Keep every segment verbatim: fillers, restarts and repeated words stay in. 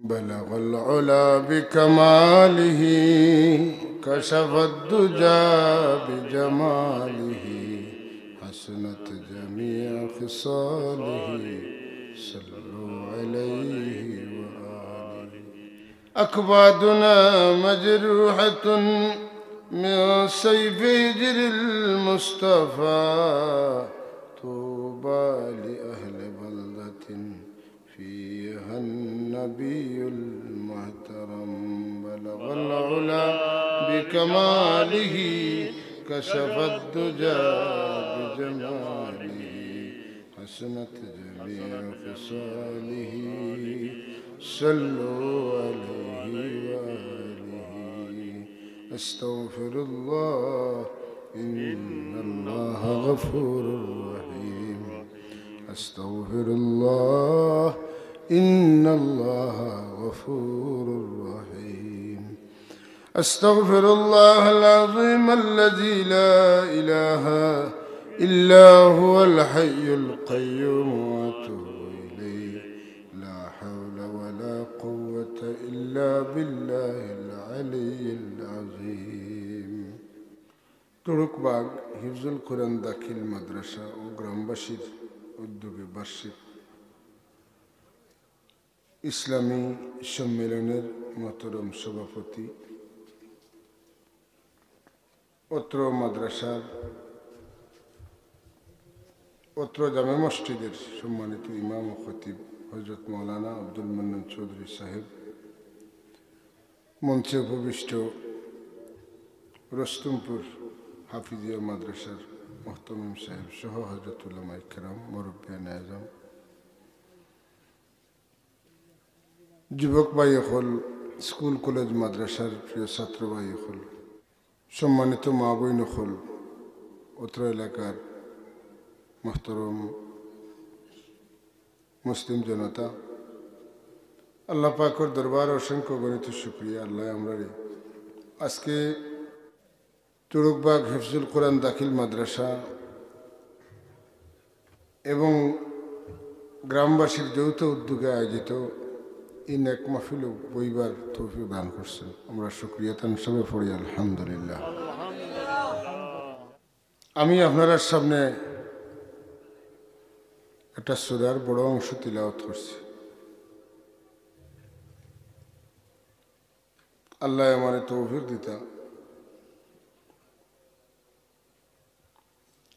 بلغ العلا بكماله، كشف الدجى بجماله، حسنت جميع خصاله، صلوا عليه وآله. أكبادنا مجروحة من سيف هجر المصطفى، طوبى لأهل بلدة فيها النبي المحترم، بلغ العلا بكماله، كشف الدجى بجماله، حسنت جميع خصاله، صلوا عليه وآله. أستغفر الله، إن الله غفور رحيم. أستغفر الله، إن الله غفور رحيم. أستغفر الله العظيم الذي لا إله إلا هو الحي القيوم وأتوب إليه. لا حول ولا قوة إلا بالله العلي العظيم. তুড়ুকবাগ হিফজুল কোরআন দাখিল মাদ্রাসা ও গ্রামবাসীর উদ্যোগে বার্ষিক ইসলামী সম্মেলনের মহতরম সভাপতি, অত্র মাদ্রাসার, অত্র জামে মসজিদের সম্মানিত ইমাম ও খতিব হযরত মাওলানা আব্দুল মান্নান চৌধুরী সাহেব, মঞ্চে উপবিষ্ট রুস্তমপুর হাফিজিয়া মাদ্রাসার মুহতামিম সাহেব সহ হযরত উলামায়ে কেরাম, মুরব্বিয়ানে আজম, যুবক ভাই অকল, স্কুল কলেজ মাদ্রাসার প্রিয় ছাত্র ভাই অকল, সম্মানিত মা বইন অকল, অত্র এলাকার মুহতরম মুসলিম জনতা, আল্লাহ পাকর দরবারে অসংখ্য গণিত শুকরিয়া। আল্লাহ আমরারে আজকে তুড়ুকবাগ হিফজুল কোরআন দাখিল মাদ্রাসা এবং গ্রামবাসীর যৌথ উদ্যোগে আয়োজিত এই নেক মাহফিল বইবার তৌফিক দান করছেন। আমরা শুকরিয়া তান সবে পড়ি আলহামদুলিল্লাহ। আমি আপনারার সামনে একটা সূরার বড় অংশ তিলাওয়াত করছি। আল্লাহ আমারে তৌফিক দিতা।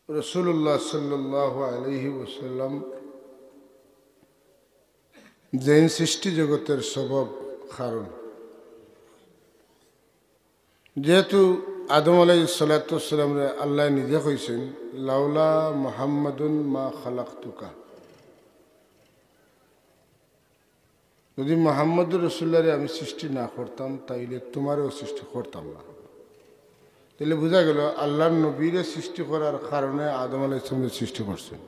রাসূলুল্লাহ সাল্লাল্লাহু আলাইহি ওয়াসাল্লাম যেইন সৃষ্টি জগতের সবব কারণ, যেহেতু আদম আলাইহিস সালাতু ওয়াস সালামরে আল্লাহ নিজে কইছেন, "লাউলা মুহাম্মাদুন মা খালাকতুকা।" যদি মোহাম্মদুর রসুল্লাহরে আমি সৃষ্টি না করতাম, তাইলে তোমারেও সৃষ্টি করতাম না। তাইলে বুঝা গেল, আল্লাহর নবীরে সৃষ্টি করার কারণে আদম আলাইহিস সালামরে সৃষ্টি করছেন।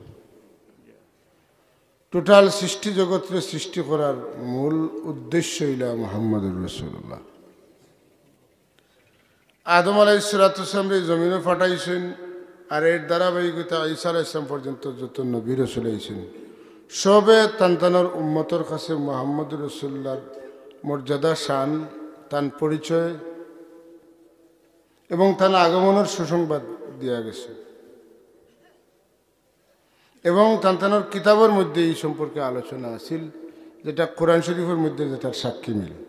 টোটাল সৃষ্টি জগতরে সৃষ্টি করার মূল উদ্দেশ্য হইলা মোহাম্মদুর রসুল্লাহ। আদম আলাইহিস সালাতু ওয়াস সালামরে এই জমিনো পাঠাইছেন, আর এর ধারাবাহিকতা ঈসা আলাইহিস সালাম পর্যন্ত যত নবী রসুল আইছেন, সবে তান তানর উম্মতর কাছে মোহাম্মদুর রসুল্লাহর মর্যাদা, শান, তান পরিচয় এবং তান আগমনের সুসংবাদ দিয়া গেছে। এবং তান তানর কিতাবর মধ্যে এই সম্পর্কে আলোচনা আছিল, যেটা কোরআন শরীফর মধ্যে যেটার সাক্ষী মিলে।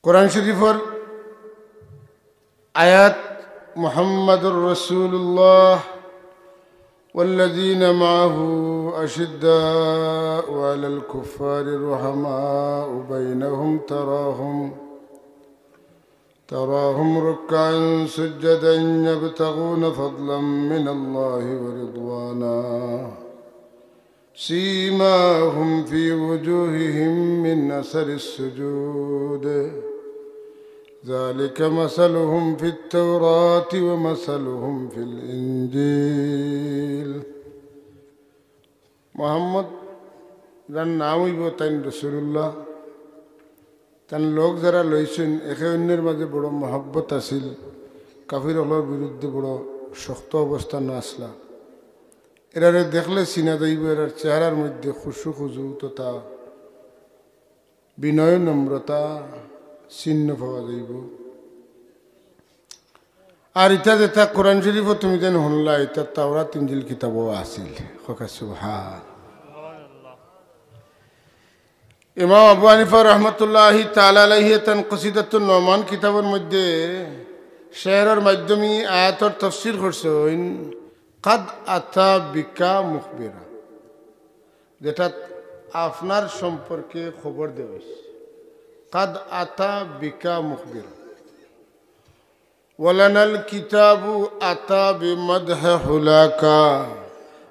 কোরআন শরীফর আয়াত, "মুহাম্মাদুর রাসূলুল্লাহ والذين معه أشداء على الكفار رحماء بينهم تراهم تراهم ركعا سجدا يبتغون فضلا من الله ورضوانا سيماهم في وجوههم من أثر السجود ذلك مثلهم في التوراة ومثلهم في الإنجيل." মোহাম্মদ যার নাম অইবো তাইন রসুলুল্লাহ, তান লগ যারা লইছইন, একে অইন্যর মাঝে বড় মহব্বত আছিল, কাফির অকলর বিরুদ্ধে বড় শক্ত অবস্থান আছলা। এরারে দেখলে চিনা যাইবো, এরার চেহারার মধ্যে খুশু খুজু তথা বিনয় নম্রতা চিহ্ন পাওয়া যাইবো। আর ইটা যেটা কোরআন শরীফও তুমি যেন হুনলা, ইটা তাওরাত ইঞ্জিল কিতাবও আছিল। কউক্কা সুবহান। ইমাম আবু হানিফা রহমতুল্লাহি তাআলা আলাইহি তান কসিদাতুন নোমান কিতাবর মধ্যে শেরর মাধ্যমে আয়াতর তফসির করছইন, "কাদ আতা বিকা মুখবিরা", যেটা আপনার সম্পর্কে খবর দেওয়া হয়েছে। "কাদ আতা বিকা মুখবিরা, ওয়ালানাল কিতাবু আতা বিমাদহি হুলাকা।"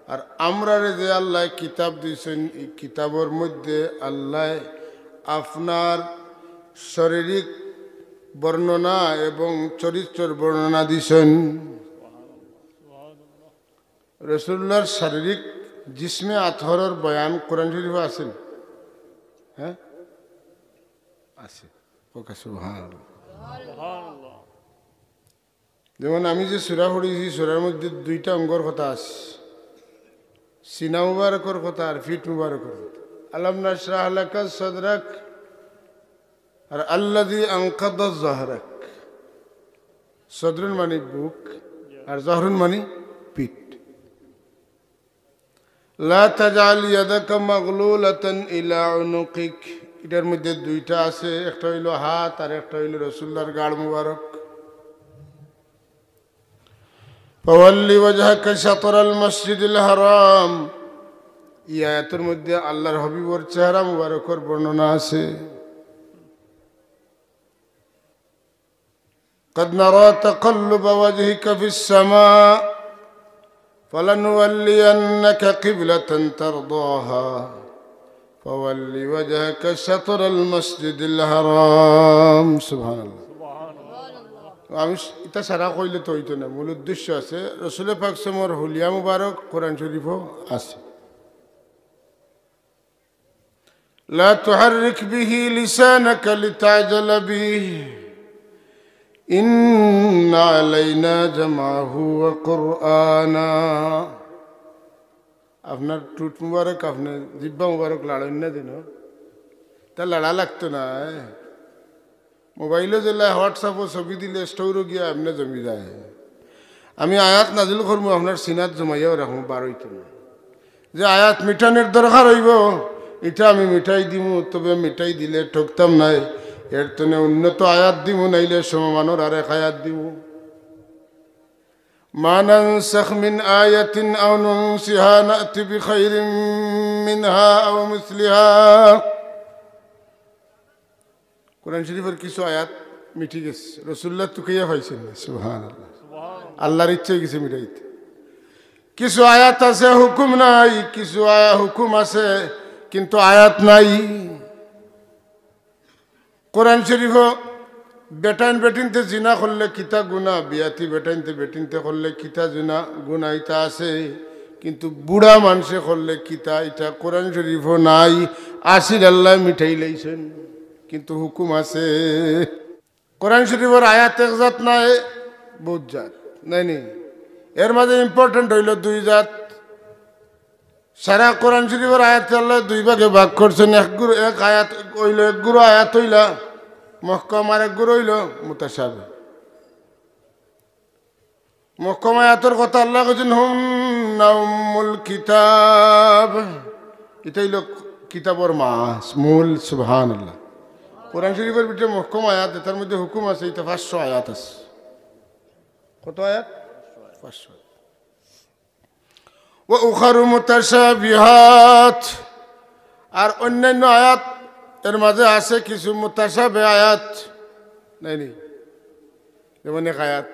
আর আমরারে যে আল্লায় কিতাব দিছইন, এই কিতাবর মধ্যে আল্লায় আপনার শারীরিক বর্ণনা এবং চরিত্রর বর্ণনা দিছইন। রাসূলুল্লাহর শারীরিক জিসমে আতহরর বয়ান কোরআন শরীফে আছে নি? হ্যাঁ, আছে। কউক্কা সুবহানাল্লাহ। যেমন আমি যে সূরা পড়ছি, সূরার মধ্যে দুইটা অঙ্গর কথা আছে, সিনা মুবারকর কথা আর পিঠ মুবারকর কথা। আলাম নাশরাহ লাকা সাদরাক, আর আল্লাযী আনকাদা যাহরাক। সদরুন মানে বুক, আর যাহরুন মানে পিঠ। লা তাজআল ইয়াদাকা মাগলুলাতান ইলা উনুকিক। এটার মধ্যে দুইটা আছে, একটা হইল হাত আর একটা হইল রাসূলুল্লাহর গাড় মুবারক। ফাওয়াল্লি ওয়াজহাকা শাতরাল মসজিদিল হারাম। এই আয়াতের মধ্যে আল্লাহর হাবিবর চেহারা মুবারকর বর্ণনা আছে। قد نرى تقلب وجهك في السماء فلنولينك قبلة ترضاها فول وجهك شطر المسجد الحرام. সুবহানাল্লাহ। আমি ইটা সারা কইলে তো হইতো না, মূল উদ্দেশ্য আছে। রসুল পাক সমর হুলিয়া মুবারক কোরআন শরীফও আছে। لا تحرك به لسانك لتعجل به إن علينا جمعه وقرآنا. আপনার ঠুট মুবারক, আপনার জিব্বা মুবারক লাড়ইন না যেন, তা লাড়া লাগতো না। মোবাইলো যেলা WhatsApp-ও ছবি দিলে store-ও গিয়া এমনে জমি যায়। আমি আয়াত নাজিল করমু, আপনার সিনাত জমাইয়াও রাখমু, বার অইতো না। যে আয়াত মিটানির দরকার অইবো, ইটা আমি মিটাই দিমু, তবে মিটাই দিলে ঠকতাম নায়। এর তনে উন্নত আয়াত দিমু, নাইলে সমমানর আরেক আয়াত দিমু। ما ننسخ من آية أو ننسها نأت بخير منها أو مثلها. কোরআন শরীফর কিছু আয়াত মিটি গেছে, রসুলুল্লাহ তুকাইয়া পাইছইন না। সুবহানাল্লাহ। আল্লাহর ইচ্ছা অই গেছে মিটাইতে। কিছু আয়াত আছে হুকুম নাই, কিছু আয়া-, হুকুম আছে কিন্তু আয়াত নাই। কোরআন শরীফো বেটাইন বেটিন্তে জিনা করলে কিতা গুনা, বিয়াতি বেটাইন্তে বেটিন্তে করলে কিতা জিনা, গুনা ইতা আছে, কিন্তু বুড়া মানষে করলে কিতা, ইতা কোরআন শরীফো নাই। আসিল আল্লায় মিটাইলাইছইন, কিন্তু হুকুম আছে। কোরআন শরীফর আয়াত এক জাত নায়, বউত জাত, নায় নি? এর মাঝে important অইলো দুই জাত। সারা কোরআন শরীফর আয়াত আল্লায় দুই ভাগে ভাগ করছইন। এক গুরু, এক আয়াত অইলো, এক গুরু আয়াত অইলা মুহকাম, আর এক গুরু অইলো মুতাশাবিহ। মুহকাম আয়াতর কথা আল্লায় কইছইন, "হুন্না উম্মুল কিতাব।" ইটা অইলো কিতাবর মা, মূল। সুবহানাল্লাহ। কোরআন শরীফর ভিতরে মুহকাম আয়াত, ইতার মধ্যে হুকুম আছে, ইতা পাঁচশো আয়াত আছে। কত আয়াত? পাঁচশো। ওয়া উখারু মুতাশাবিহাত, আর অন্যান্য আয়াত এর মাঝে আছে কিছু মুতাশাবিহ আয়াত, নায় নি? যেমন এক আয়াত,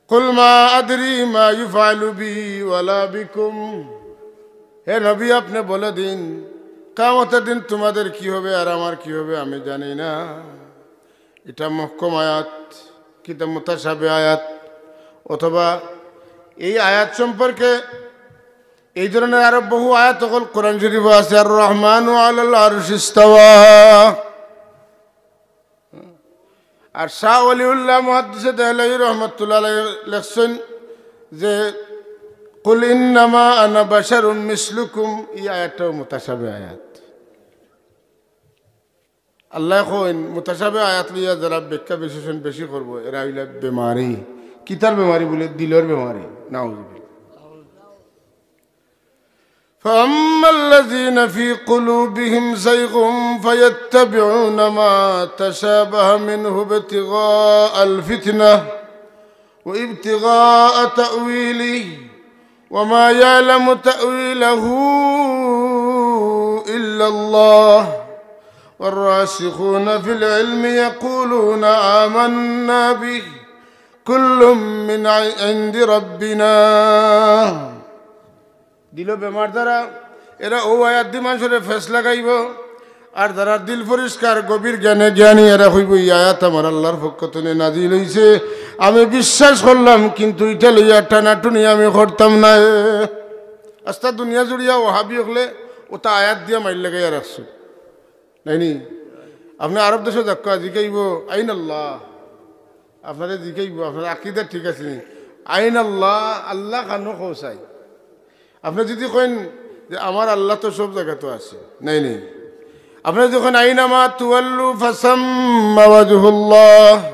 "কুল মা আদরি মা ইউফআলু বি ওয়ালা বিকুম।" হে নবী, আপনে বলে দিন, কিয়ামতের দিন তোমাদের কি হবে আর আমার কি হবে আমি জানি না। ইটা মুহকাম আয়াত, কিতা মুতাশাবিহ আয়াত, অথবা এই আয়াত সম্পর্কে এই ধরনের আরো বহু আয়াত অকল কোরআন শরীফো আছে। আর রহমানু আলাল আরশি ইস্তাওয়া। আর শাহ ওয়ালিউল্লাহ মুহাদ্দিসে দেহলভী রহমতুল্লাহ আলাইহি লেখছইন যে "কুল ইন্নামা আনা বাশারুম মিসলুকুম", ই আয়াতটাও মুতাশাবিহ আয়াত। আল্লায় কইন, মুতাশাবিহ আয়াত লইয়া যারা ব্যাখ্যা বিশ্লেষণ বেশি করবো, এরা অইলা বেমারি। কিতার বেমারি বুলে? দিলর বেমারি। নাউজুবিল্লাহ। فأما الذين في قلوبهم زيغ فيتبعون ما تشابه منه ابتغاء الفتنة وابتغاء تأويله وما يعلم تأويله إلا الله والراسخون في العلم يقولون آمنا به كل من عند ربنا. দিলো বেমার যারা, এরা অউ আয়াত দি মানষরে ফেস লাগাইবো। আর যারা দিল পরিষ্কার, গভীর জ্ঞানে জ্ঞানী, এরা কইবো, "ই আয়াত আমার আল্লার পক্ষ তনে নাজিল অইছে, আমি বিশ্বাস করলাম, কিন্তু ইটা লইয়া টানাটুনি আমি করতাম নায়।" আস্তা দুনিয়া জুড়িয়া ওহাবি অকলে অতা আয়াত দিয়া মাইর লাগাইয়া রাখছে। নায়নি? আপনে আরব দেশো যাউক্কা, জিকাইবো, "আইন আল্লাহ?" আপনারে জিকাইবো, "আপনার আকিদা ঠিক আছে নি?" "আইন আল্লাহ?" আল্লাহ কানো কও চাই। আপনে যুদি কইন যে, "আমার আল্লাহ তো সব জাগাত আছে", নায়নি? আপনে যুদি কইন, "আইনামা তুওয়াল্লু ফাসাম্মা ওয়াজহুল্লাহ,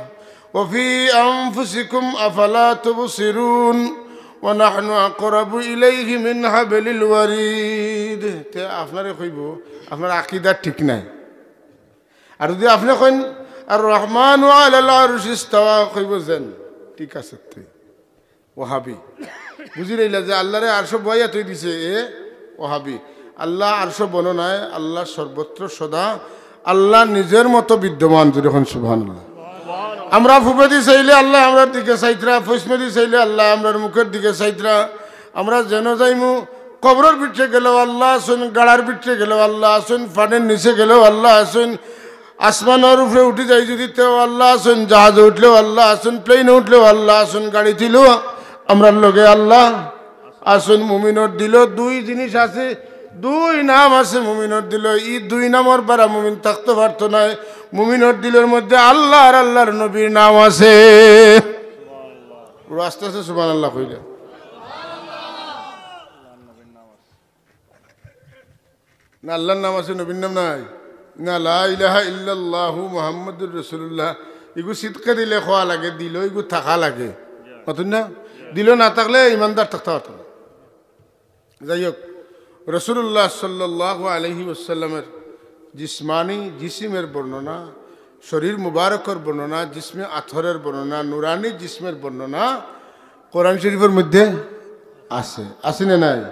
ওয়া ফি আনফুসিকুম আফালা তুবসিরুন, ওয়া নাহনু আকরাবু ইলাইহি মিন হাবলিল ওয়ারিদ", তে আপনারে কইবো, "আপনার আকিদা ঠিক নাই।" আর যুদি আপনে কইন, "আর রহমানু আলাল আরশি ইস্তাওয়া", কইবো, "যেন, ঠিক আছে তে।" ওহাবি। বুঝি লইলা যে আল্লারে আরশো বওয়াইয়া থই দিছে, এ ওহাবি। আল্লাহ আরশো বনো নায়, আল্লাহ সর্বত্র সদা, আল্লাহ নিজর মতো বিদ্যমান, জোরে কইন সুবহানাল্লাহ। আমরা পুবেদি চাইলে আল্লায় আমরার দিকে চাইতরা, পশ্চিমেদি চাইলে আল্লায় আমরার মুখর দিকে চাইতরা। আমরা যেনো যাইমু, কবরর ভিতরে গেলেও আল্লাহ আছইন, গাড়ার ভিতরে গেলেও আল্লাহ আছইন, পানির নিচে গেলেও আল্লাহ আছইন, আসমানর উপরে উঠি যাই যুদি তেও আল্লাহ আছইন, জাহাজো উঠলেও আল্লাহ আছইন, প্লেনো উঠলেও আল্লাহ আছইন, গাড়িত উঠলেও আমরার লগে আল্লাহ আছইন। মুমিনর দিলো দুই জিনিস আছে, দুই নাম আছে মুমিনর দিলো। ই দুই নামর বারা মুমিন থাকতো পারতো নায়। মুমিনর দিলর মধ্যে আল্লাহ আর আল্লাহর নবীর নাম আছে। আস্তে আস্তে সুবহানাল্লাহ কইলা। না আল্লাহর নাম আছে, নবীর নাম নাই? না, লা ইলাহা ইল্লাল্লাহু মুহাম্মাদুর রাসূলুল্লাহ। ইগু সিদকে দিলে কওয়া লাগে, দিলো ইগু থাকা লাগে। মাতুন না? দিলো না থাকলে ইমানদার থাকতা পারতো না। যাই হোক, রাসূলুল্লাহ সাল্লাল্লাহু আলাইহি ওয়াসাল্লামের জিসমানি জিসিমের বর্ণনা, শরীর মুবারকর বর্ণনা, জিসমে আতহরের বর্ণনা, নুরানি জিসমের বর্ণনা কোরআন শরীফের মধ্যে আছে। আছে না নাই?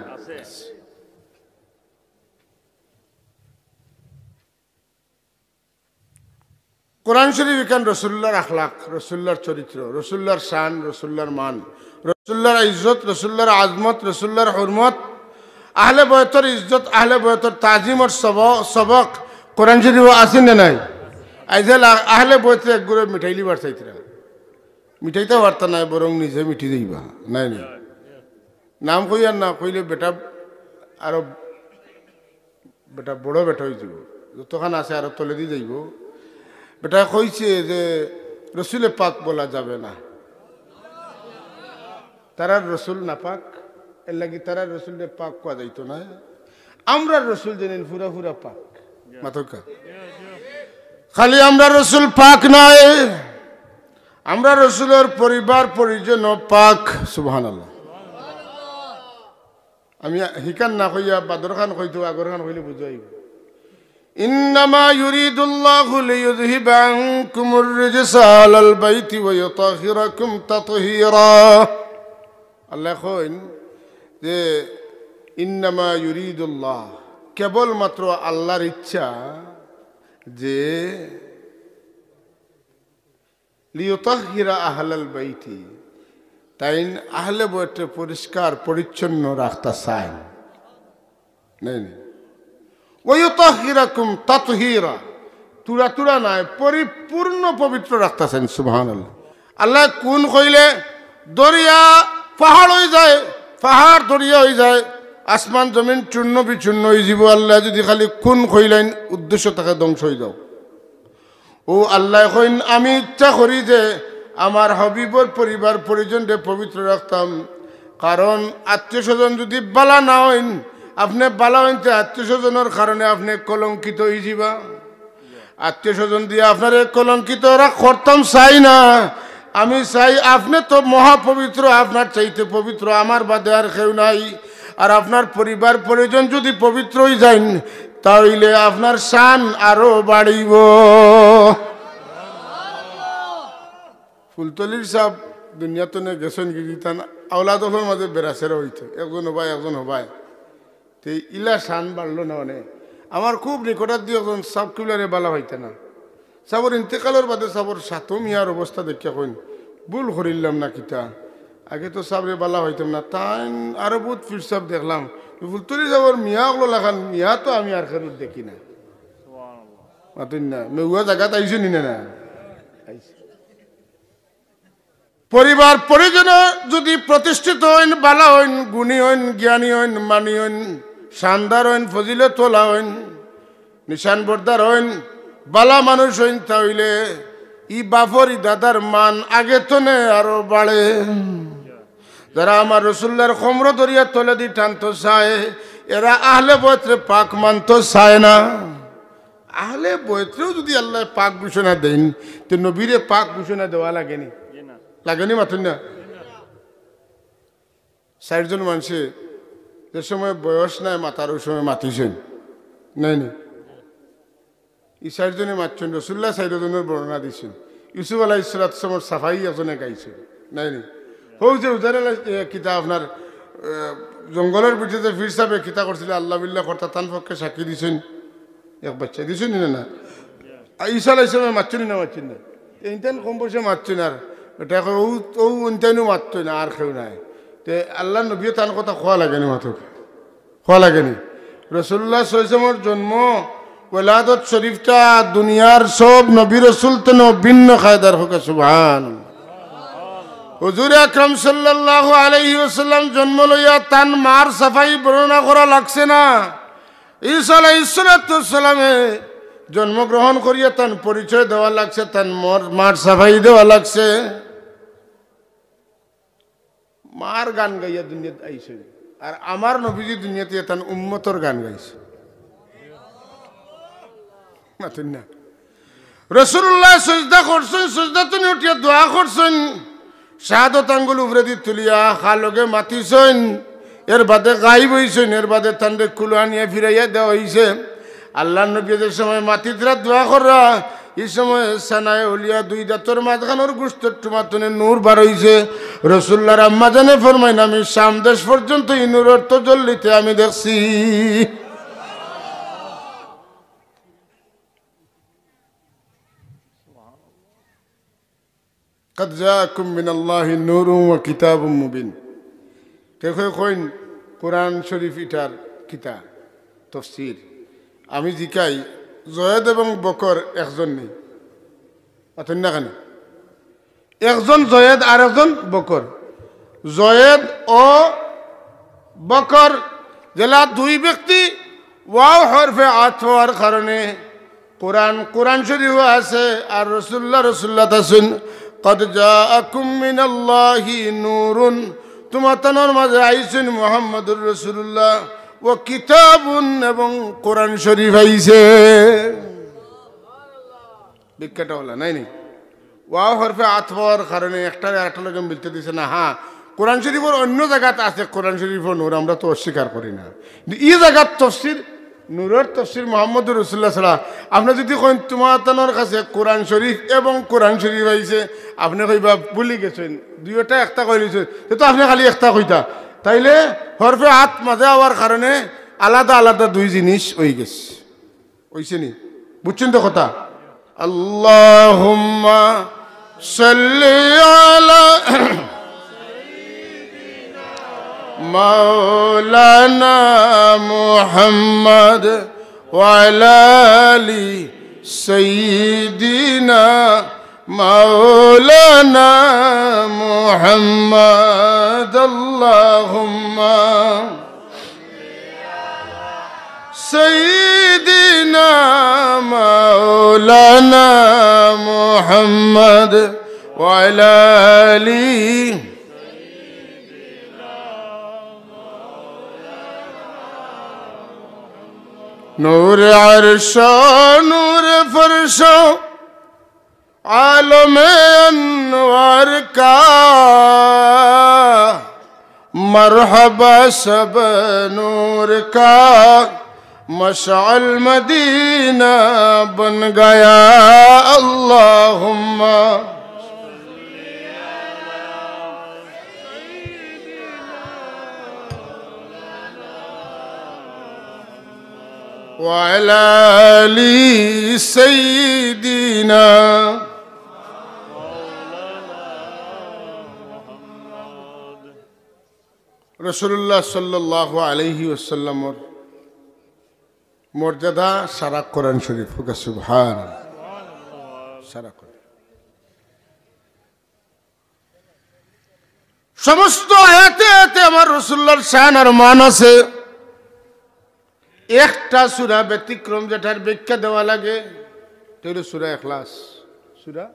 কোরআন শরীফ ইখান রসুলুল্লাহর আখলাক, রসুলুল্লাহর চরিত্র, রসুলুল্লাহর শান, রসুলুল্লাহর মান, রসুলুল্লাহর ইজ্জত, রসুলুল্লাহর আজমত, রসুলুল্লাহর হুরমত, আহলে বয়তর ইজ্জত, আহলে বয়তর তাজিমর সব-, সবক কোরআন শরীফো আছে না নাই? আইজ আ-, আহলে বয়তরে একগুরে মিটাইলিবার চাইতরা, মিটাইতা পারতা নায়, বরং নিজে মিটি যাইবা। নাই নাই? নাম কইয়ার না, কইলে বেটা আরো বেটা বড় বেটা অইযিবো, যতখান আছে আরো তলেদি যাইবো। বেটায় কইছে যে রসুলে পাক বলা যাবে না, তারার রসুল নাপাক, এরলাগি তারার রসুলরে পাক কওয়া যাইতো নায়। আমরার রসুল যেন ফুরা ফুরা পাক। মাতউক্কা। খালি আমরার রসুল পাক নায়, আমরার রসুলর পরিবার পরিজনও পাক। সুবহানাল্লাহ। আমি হিখান না কইয়া বাদরখান কইতো, আগরখান কইলে বুঝাইবো। إنما يريد الله ليذهب عنكم الرجس أهل البيت ويطهركم تطهيرا। আল্লায় কইন যে, "ইন্নামা ইউরিদুল্লাহ", কেবলমাত্র আল্লাহর ইচ্ছা যে লিইউতাহহিরা আহলাল বাইতি, তাইন আহলে বয়তরে পরিষ্কার পরিচ্ছন্ন রাখতা চাইন। নাই, নাই। ওয়া ইউতাহহিরাকুম তাতহীরা, তুরা তুরা নায়, পরিপূর্ণ পবিত্র রাখতা চাইন। সুবহানাল্লাহ। আল্লায় কুন কইলে দরিয়া পাহাড় অইযায়, পাহাড় দরিয়া অইযায়, আসমান জমিন চূর্ণ বিচূর্ণ অইযিবো। আল্লায় যুদি খালি কুন কইলাইন, উদ্দেশ্য থাকে ধ্বংস অইযাও। অউ আল্লায় কইন, "আমি ইচ্ছা করি যে আমার হাবিবর পরিবার পরিজনরে পবিত্র রাখতাম, কারণ আত্মীয় স্বজন যুদি বালা না অইন, আপনে বালা অইন, তে আত্মীয় স্বজনর কারণে আপনে কলঙ্কিত অইযিবা। আত্মীয় স্বজন দিয়া আপনারে কলঙ্কিত অরা করতাম চাই না। আমি চাই আপনে তো মহাপবিত্র, আপনার চাইতে পবিত্র আমার বাদে আর কেউ নাই। আর আপনার পরিবার পরিজন যুদি পবিত্র অইযাইন, তা অইলে আপনার শান আরো বাড়িবো। ফুলতলির সাব দুনিয়া তনে গেছইন গি, তান আওলাদ অকলর মাঝে বেড়াছেড়া অইতো, একজন হবায়, একজন হবায়। তে ইলা শান বাড়লো না অনে। আমার খুব নিকটাত্মীয় একজন সাব কিবলারে বালা পাইতা না। সাবর ইন্তেকালর বাদে সাবর সাথও মিয়ার অবস্থা দেখিয়া কইন, "ভুল করিলাম না কিতা? আগে তো সাবরে বালা পাইতাম না, তাইন আরো বউত পীর সাব দেখলাম। ফুলতলি সাবর মিয়া অকলর লাখান মিয়া তো আমি আর কেউর দেখি না।" মাতইন না, মেউয়া জাগাত আইছে নি না, না? আইছে। পরিবার পরিজন যুদি প্রতিষ্ঠিত অইন, বালা অইন, গুণী অইন, জ্ঞানী অইন, মানী অইন, শানদার অইন, ফজিলতওয়ালা অইন, নিশান বরদার অইন, বালা মানুষ অইন, তা অইলে ই বাফর ই দাদার মান আগে তনে আরো বাড়ে। যারা আমার রসুল্লার কমর ধরিয়া তলেদি টানতো চায়, এরা আহলে বয়তরে পাক মানতো চায় না। আহলে বয়তরেও যুদি আল্লায় পাক ঘোষণা দেইন, তে নবীরে পাক ঘোষণা দেওয়া লাগেনি? লাগেনি, মাতইন না? চাইরজন মানষে যে সময় বয়স নাই মাতার, অউ সময় মাতিছইন, নায়নি? ই চাইরজনে মাতছইন, রসুল্লায় চাইরজনর বর্ণনা দিছইন। ইউসুফ আলাইহিস সালাতু ওয়াস সালামর সাফাই একজনে গাইছইন, নায়নি? হউ যে উজাইর আলাই-, এ, কিতা আপনার, এ, জঙ্গলর ভিতরে যে পীর সাবে কিতা করছিলা, আল্লাহ বিল্লাহ করতা, তান পক্ষে সাক্ষী দিছইন এক বাইচ্চায়, দিছইন নি না, না? আর ঈসা আলাইহিস সালামে মাতছইন নি না, মাতছইন না? তে ইনতাইন কম বয়সে মাতছইন, আর ইটা কয় অউ, অউ ইনতাইনও মাতছইন না, আর কেউ নাই। তে আল্লার নবীয়ে তান কথা কওয়া লাগেনি মাতুক? কওয়া লাগেনি? রসুল্লাহ সাল্লাল্লাহু আলাইহি ওয়াসাল্লামর জন্ম, ওলাদত শরীফটা দুনিয়ার সব নবী রসুল তনেও ভিন্ন কায়দার, কউক্কা সুবহান। হুজুর আকরাম সাল্লাল্লাহু আলাইহি ওয়াসাল্লাম জন্ম লইয়া তান মার সাফাই বর্ণনা করা লাগছে না। ঈসা আলাইহিস সালাতু ওয়াস সালামে জন্মগ্রহণ করিয়া তান পরিচয় দেওয়া লাগছে, তান মর-, মার সাফাই দেওয়া লাগছে। মার গান গাইয়া দুনিয়াত আইছইন, আর আমার নবীজি দুনিয়াত আইয়া তান উম্মতর গান গাইছইন। মাতইন না? রসুলুল্লায় সইজদা করছইন, সইজদা তনে উঠিয়া দোয়া করছইন, শাহাদত আঙ্গুল উপরেদি তুলিয়া হা লগে মাতিছইন, এর বাদে গায়েব অইছইন, এর বাদে তানরে কুলো আনিয়া ফিরাইয়া দেওয়া অইছে। আল্লার নবীয়ে যে সময় মাতিতরা দোয়া কররা, ই সময় সানায়ে উলিয়া দুই দাঁতর মাঝখানোর গুস্তর টুমা তনে নূর বার অইছে। রসুলুল্লার আম্মাজানে ফরমাইন, "আমি শাম দেশ পর্যন্ত ই নূরর তজল্লিতে আমি দেখছি।" "قد جاءكم من الله نور وكتاب مبين।" কেউ কেউ কইন, "কোরআন শরীফ ইটার কিতা? তফসির।" আমি জিকাই, জয়েদ এবং বকর একজন নি? মাতইন না কেনে? একজন জয়েদ আর একজন বকর। জয়েদ ও বকর যেলা দুই ব্যক্তি, ওয়াও হরফে আতফ অওয়ার কারণে কোরআন, কোরআন শরীফও আছে, আর রসুলুল্লাহ, রসুলুল্লাত আছইন। "قد جاءكم من الله نور।" তুমাতানর মাঝে আইছইন মুহাম্মাদুর রসুলুল্লাহ, "وكتاب", এবং কোরআন শরীফ আইছে। ব্যাখ্যাটা অলা, নায়নি? ওয়াও হরফে আতফ অওয়ার কারণে একটারে আরেকটার লগে মিলতে দিছে না। হ্যাঁ, কোরআন শরীফর অইন্য জাগাত আছে কোরআন শরীফর নূর, আমরা তো অস্বীকার করি না। কিন্তু ই জাগাত তফসির, নূরর তফসির মুহাম্মাদুর রসুলুল্লাহ ছাড়া, আপনে যুদি কইন তুমাতানর কাছে কোরআন শরীফ এবং কোরআন শরীফ আইছে, আপনে কইবা ভুলি গেছইন, দুইওটা একটা কইলিছইন, তে তো আপনে খালি একটা কইতা। তাইলে হরফে আতফ মাঝে অওয়ার কারণে আলাদা আলাদা দুই জিনিস অইগেছে। অইছে নি? বুঝছইন তো কথা? اللهم صل على مولانا محمد وعلى آل سيدنا مولانا محمد. اللهم سيدنا مولانا محمد وعلى آله. نور عرش و نور فرش و عالم انوار کا، مرحبا سب نور کا، مشعل مدینہ بن گیا۔ اللہم وعلى آل سيدنا রাসূলুল্লাহ সাল্লাল্লাহু আলাইহি ওয়াসাল্লামর মর্যাদা সারা কোরআন শরীফ। কউক্কা সুবহানাল্লাহ। সারা কোরআন। সমস্ত আয়াতে আয়াতে আমার রাসূলুল্লাহর শান আর মান আছে। একটা সূরা ব্যতিক্রম, যেটার ব্যাখ্যা দেওয়া লাগে, ইটা অইলো সূরা ইখলাস। সূরা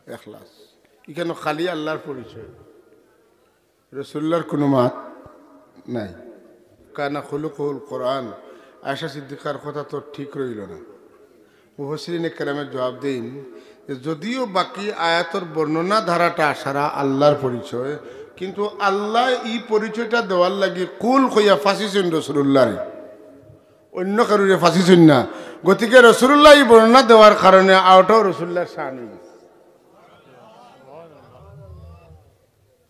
ইখলাস। ইখানো খালি আল্লাহর পরিচয়, রাসূলুল্লাহর কুনু মাত নাই। কানা খুলুকুহুল কোরআন। আয়েশা সিদ্দিকার কথা তো ঠিক রইলো না। মুফাসসিরিনে কেরামে জবাব দেইন যে যদিও বাকি আয়াতর বর্ণনা ধারাটা সারা আল্লাহর পরিচয়, কিন্তু আল্লায় ই পরিচয়টা দেওয়ার লাগি কুল কইয়া ফাঁসিছইন রাসূলুল্লাহরে, অইন্য কারুরে ফাঁসিছইন না। গতিকে রাসূলুল্লাহ ই বর্ণনা দেওয়ার কারণে অউটাও রাসূলুল্লাহর শান অইগেছে।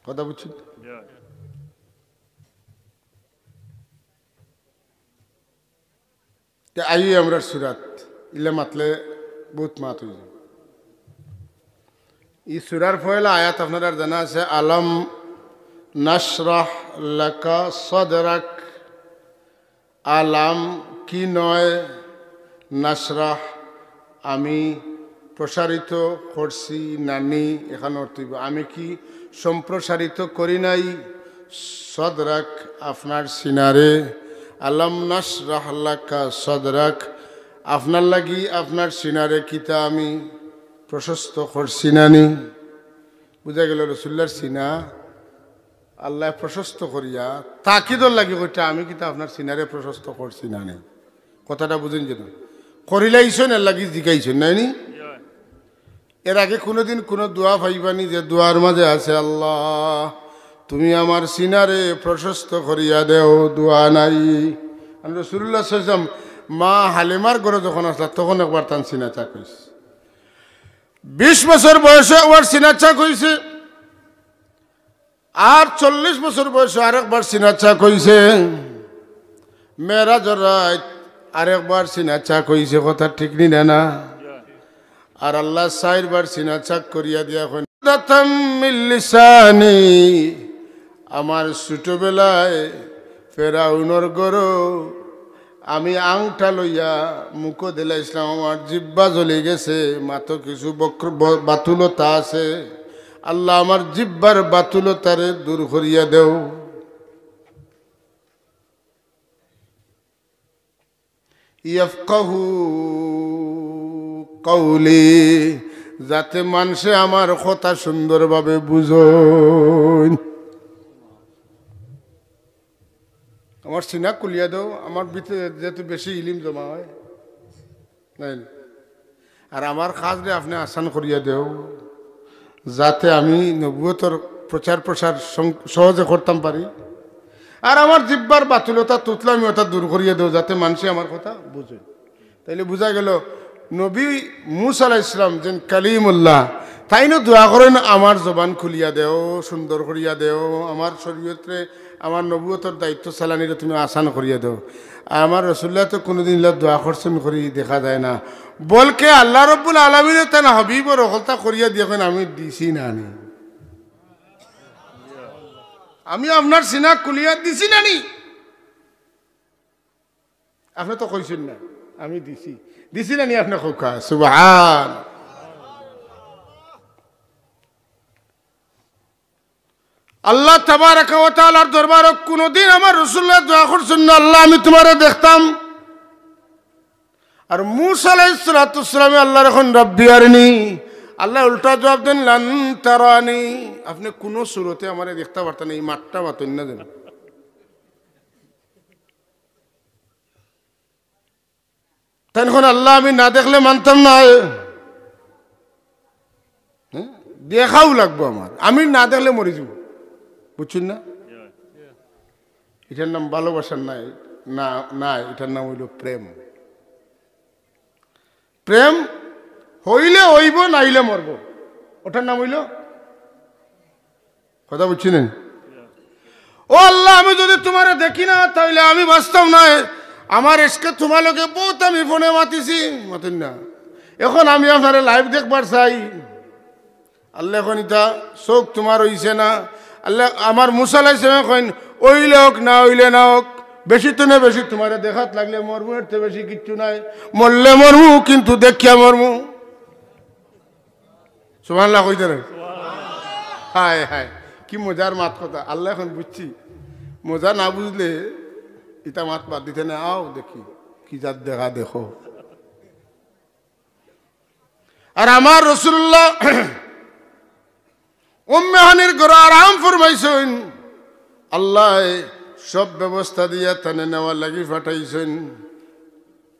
কথা বুঝছইন? তে আইও আমরার সূরাত, ইলা মাতলে বউত মাত অইযায়। ই সূরার পয়লা আয়াত আপনারার জানা আছে, আলাম নাশরাহ লাকা সাদরাক। আলাম কি নয়, নাশরাহ আমি প্রসারিত করছি নানি, এখান অর্থ অইবো, আমি কি সম্প্রসারিত করি নাই, সদরাক আপনার সিনারে, আলাম নাশরাহ লাকা সদরাক, আপনার লাগি আপনার সিনারে কিতা আমি প্রশস্ত করছি নানি? বুঝা গেল রাসূলুল্লাহর সিনা আল্লায় প্রশস্ত করিয়া তাকিদর লাগি কইতা, আমি কিতা আপনার সিনারে প্রশস্ত করছি নানি? কথাটা বুঝইন যেন। করিলাইছইন, এর লাগি জিকাইছইন, নায়নি? এর আগে কুনুদিন কুনু দোয়া পাইবানি যে দোয়ার মাঝে আছে, "আল্লাহ, তুমি আমার সিনারে প্রশস্ত করিয়া দেও", দোয়া নাই। আর রাসূলুল্লাহ সাল্লাল্লাহু আলাইহি ওয়াসাল্লাম মা হালিমার ঘরো যখন আছলা, তখন একবার তান সিনা চাক অইছে। বিশ বছর বয়সে একবার সিনা চাক অইছে। আর চল্লিশ বছর বয়সে আরেকবার সিনা চাক অইছে। মেরাজর রাইত আরেকবার সিনা চাক অইছে, কথা ঠিক নি না? না। আর আল্লায় চাইরবার সিনা চাক করিয়া দিয়া কইন, "দাতাম মিন লিসানি", আমার ছোটবেলায় ফেরাউনর ঘরো আমি আংটা লইয়া মুখো দিলাইছলাম, আমার জিব্বা জ্বলি গেছে, মাতো কিছু বক্র-, ব-, বাতুলতা আছে। আল্লাহ, আমার জিব্বার বাতুলতারে দূর করিয়া দেও। ইয়াফকাহু কওলি, যাতে মানষে আমার কথা সুন্দরভাবে বুঝইন। আমার সিনা খুলিয়া দেও, আমার ভিতরে যেহেতু বেশি ইলিম জমা হয়, নায়নি? আর আমার কাজরে আপনে আসান করিয়া দেও, যাতে আমি নবুয়তর প্রচার প্রসার সং-, সহজে করতাম পারি। আর আমার জিব্বার বাতুলতা, তুতলামি অতা দূর করিয়া দেও, যাতে মানষে আমার কথা বুঝে। তাইলে বুঝা গেল, নবী মুসা আলাইহিস সালাম যেন কালিমুল্লাহ, তাইনও দোয়া করইন, "আমার জবান খুলিয়া দেও, সুন্দর করিয়া দেও, আমার শরীয়তরে, আমার নবুয়তর দায়িত্ব চালানিরে তুমি আসান করিয়া দেও।" আমার রাসূলুল্লাহ তো কুনুদিন ইলা দোয়া করছইন করি দেখা যায় না, বলকে আল্লাহ রাব্বুল আলামিনে তান হাবিবর হকলতা করিয়া দিয়া কইন, "আমি দিছি নানি, আমি আপনার সিনা খুলিয়া দিছি নানি?" আপনে তো কইছইন না, আমি দিছি। দিছি নানি আপনে কউক্কা? সুবহান। আল্লাহ তাবারাকা ওয়া তাআলার দরবারো কুনুদিন আমার রাসূলুল্লাহ দোয়া করছইন না, "আল্লাহ, আমি তুমারে দেখতাম।" আর মুসা আলাইহিস সালাতু ওয়াস সালামে আল্লাহরে কইন, "রাব্বি আরিনি।" আল্লায় উল্টা জবাব দেন, "লান তারানি।" আপনে কুনু সুরতে আমারে দেখতা পারতা না, ই মাতটা মাতইন না যেন। তাইন কইন, "আল্লাহ, আমি না দেখলে মানতাম নায়। হ্যাঁ? দেখাউ লাগবো আমার, আমি না দেখলে মরি যাইমু।" বুঝছইন না? ইটার নাম ভালোবাসা নায়, না, নায়, ইটার নাম অইলো প্রেম। প্রেম অইলে অইবো, না অইলে মরবো। ওটার নাম অইলো, কথা বুঝছইন নি? "ও আল্লাহ, আমি যুদি তুমারে দেখি না, তাইলে আমি বাঁচতাম নায়। আমার ইশকে তুমার লগে বউত আমি ফোনে মাতিছি, মাতইন না। অখন আমি আপনারে live দেখবার চাই।" আল্লায় কইন, "ইতা চউখ তুমার অইছে না।" আল্লায়, আমার মুসা আলাইহিস সালামে কইন, "অইলে অউক, না অইলে না অউক, বেশি তো না বেশি তুমারে দেখাত লাগলে মরমু, এর তো বেশি কিচ্ছু নাই। মরলে মরমু, কিন্তু দেখিয়া মরমু।" সুবহানাল্লাহ কইতা নায়? হায় হায়, কি মজার মাত কথা। আল্লায় কইন, "বুঝছি, মজা না বুঝলে ইতা মাত বাদ দিতে না, আও দেখি কি জাত দেখা দেখো।" আর আমার রাসুলুল্লাহ উম্মে হানির ঘরো আরাম ফরমাইছইন। আল্লায় সব ব্যবস্থা দিয়া তানে নেওয়ার লাগি পাঠাইছইন।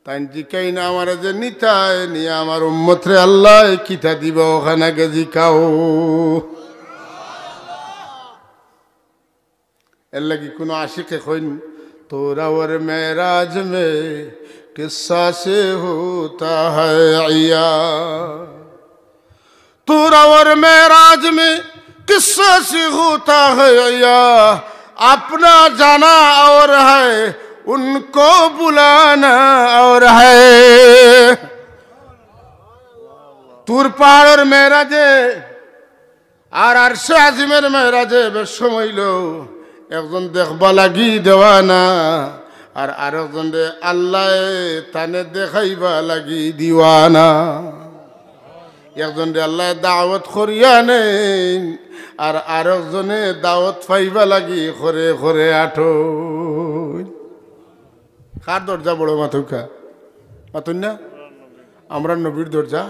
তাইন জিকাইন আমারে যে নিতায় নিয়া আমার উম্মতরে আল্লায় কিতা দিবা, অখান আগে জিকাও। এর লাগি কুনু আশিকে কইন, "تو رہو معراج میں قصہ سے ہوتا ہے عیاں، تو رہو معراج میں قصہ سے ہوتا ہے عیاں، اپنا جانا اور ہے، ان کو بلانا اور ہے۔" তুর পাহাড়র মেরাজে আর আরশে আজিমর মেরাজে বেশ সময় অইলো, একজন দেখবা লাগি দেওয়ানা, আর আরেকজনরে আল্লায় তানে দেখাইবা লাগি দিওয়ানা। একজনরে আল্লায় দাওয়াত করিয়া নেইন, আর আরেকজনে দাওয়াত পাইবা লাগি খরে খরে আটইন। কার দরজা বড় মাতউক্কা? মাতইন না? আমরার নবীর দরজা।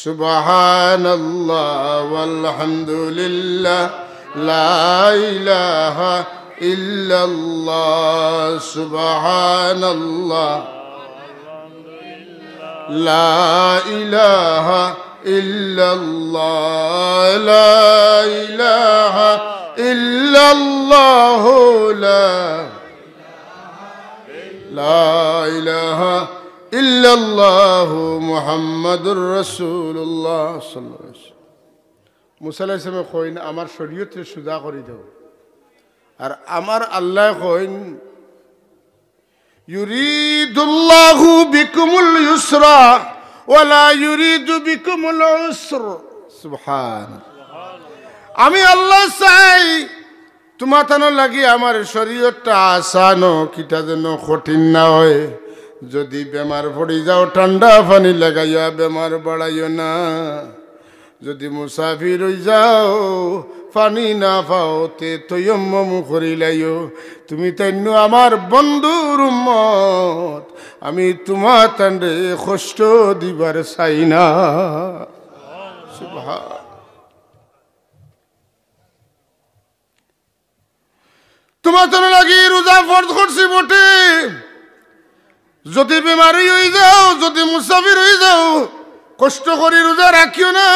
سبحان الله والحمد لله، لا إله إلا الله، سبحان الله، لا إله إلا الله، لا إله إلا الله، لا لا إله إلا الله محمد رسول الله صلى الله عليه وسلم। মুসা আলাইহিস সালামে কইন, "আমার শরীয়তরে সুজা করি দেও।" আর আমার আল্লায় কইন, يريد الله بكم اليسر ولا يريد بكم العسر। সুবহান। আমি আল্লায় চাই তুমাতানর লাগি আমার শরীয়তটা আসান অউক, ইটা যেন কঠিন না অয়। যুদি বেমার পড়ি যাও, ঠান্ডা পানি লাগাইয়া বেমার বাড়াইও না। যুদি মুসাফির অই যাও, পানি না পাও, তে তৈয়ম্মম করিলাইও। তুমিতাইন আমার বন্ধুর উম্মত, আমি তুমাতানরে কষ্ট দিবার চাই না। সুবহান। তুমাতানর লাগি রোজা ফরজ করছি বটে, যুদি বেমারি অই যাও, যুদি মুসাফির অই যাও, কষ্ট করি রোজা রাখিও না,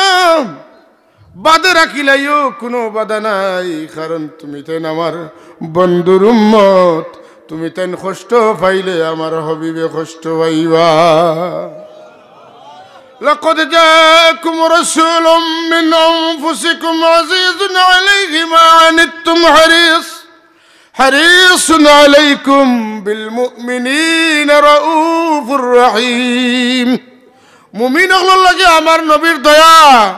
বাদে রাখিলাইও, কুনু বাধা নাই, কারণ তুমিতাইন আমার বন্ধুর উম্মত, তুমিতাইন কষ্ট পাইলে আমার হাবিবে কষ্ট পাইবা। لقد جاءكم رسول من أنفسكم عزيز عليه ما عنتم حريص حريص عليكم بالمؤمنين رءوف رحيم। মুমিন অকলর লাগি আমার নবীর দয়া,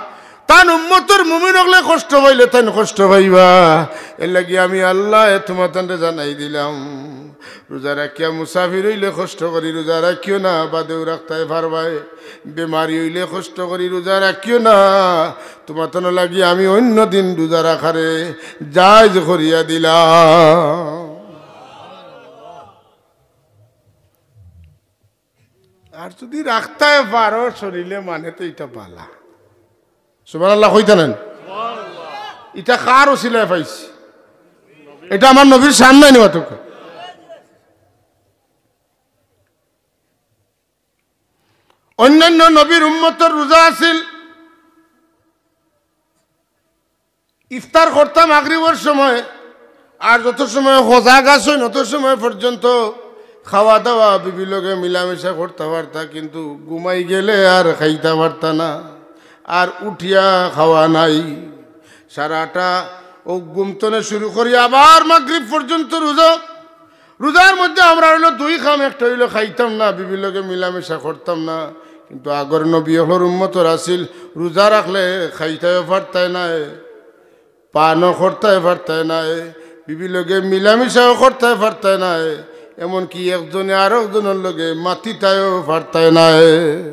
তান উম্মতর মুমিন অকলে কষ্ট পাইলে তাইন কষ্ট পাইবা। এর লাগি আমি আল্লায় তুমাতানরে জানাই দিলাম, রোজা রাখিয়া মুসাফির অইলে কষ্ট করি রোজা রাখিও না, বাদেউ রাখতায় পারবায়। বেমারি অইলে কষ্ট করি রোজা রাখিও না, তুমাতানর লাগি আমি অইন্য দিন রোজা রাখারে জায়েজ করিয়া দিলাম। আর যুদি রাখতায় পারো শরীলে মানে তো ইটা বালা। সুবহানাল্লাহ কইতা নায়? ইটা কার উসিলায় পাইছি? ইটা আমার নবীর শান নায় নি মাতউক্কা? অন্যান্য নবীর উম্মতর রোজা আছিল, ইফতার করতা মাগরিবর সময়, আর যত সময় সজাগ আছইন, অত সময় পর্যন্ত খাওয়া দাওয়া, বিবির লগে মিলামিশা করতা পারতা, কিন্তু ঘুমাই গেলে আর খাইতা পারতা না, আর উঠিয়া খাওয়া নাই। সারাটা অউ ঘুম তনে শুরু করি আবার মাগরিব পর্যন্ত রোজা। রোজার মধ্যে আমরার অইলো দুই কাম, একটা অইলো খাইতাম না, বিবির লগে মিলামিশা করতাম না, কিন্তু আগর নবী অকলর উম্মতর আছিল, রোজা রাখলে খাইতায়ও পারতায় নায়, পানও করতায় পারতায় নায়, বিবির লগে মিলামিশাও করতায় পারতায় নায়, এমনকি একজনে আরকজনর লগে মাতিতায়ও পারতায় নায়।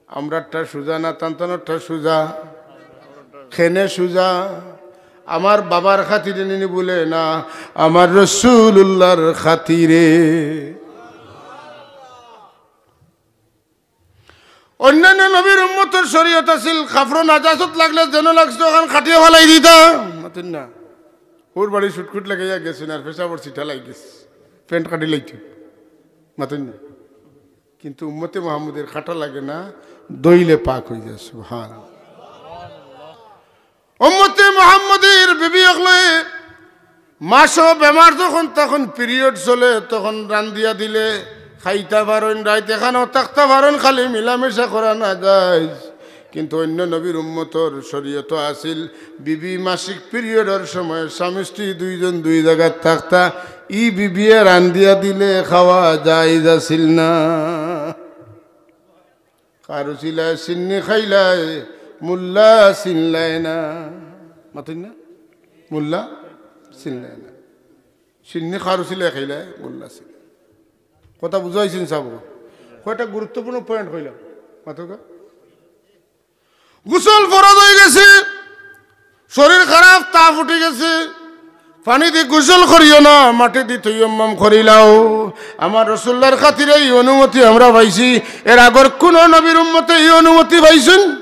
আমরারটা সুজা না তান তানরটা সুজা? কেনে সুজা? আমার বাবার খাতিরে নি বুলে না, আমার রসুলুল্লাহর খাতিরে। অন্যান্য নবীর উম্মতর শরীয়ত আছিল, কাপড়ো নাজাসত লাগলে যেনো লাগছে অখান কাটিয়া ফালাই দিতা। মাতইন না। অউর বাড়ি ছুটকুট লাগাইয়া গেছইন আর পেশাবর ছিটা লাগি গেছে, প্যান্ট কাটি লাইতো। মাতইন না। কিন্তু উম্মতে মুহাম্মদীর কাটা লাগে না, ধইলে পাক অই যায়। সুবহান। উম্মতে মুহাম্মদীর বিবি অকলে মাসো বেমার যখন, তখন পিরিয়ড চলে, তখন রান্দিয়া দিলে খাইতা পারইন, রাইত এখানো থাকতা পারইন, খালি মিলামিশা করা নাজাইজ। কিন্তু অইন্য নবীর উম্মতর শরীয়তো আছিল, বিবি মাসিক পিরিয়ডর সময় স্বামী স্ত্রী দুইজন দুই জাগাত থাকতা, ই বিবিয়ে রান্দিয়া দিলে খাওয়া জাইজ আছিল না। কারু চিলায় সিন্নি খাইলায়, মুল্লা চিনলায় না। মাতইন না? মুল্লা চিনলায় না। সিন্নি কারু চিলায় খাইলায়, মুল্লা চিনলায়। কথা বুঝাইছেন সাব? কয়টা গুরুত্বপূর্ণ পয়েন্ট কইলাম। মাতউক্কা। গোসল ফরজ অই গেছে, শরীর খারাপ, তাপ উঠি গেছে, পানি দি গোসল করিও না, মাটি দি তৈয়ম্মম করিলাও। আমার রসুল্লার খাতিরে ই অনুমতি আমরা পাইছি। এর আগর কুনু নবীর উম্মতে ই অনুমতি পাইছইন?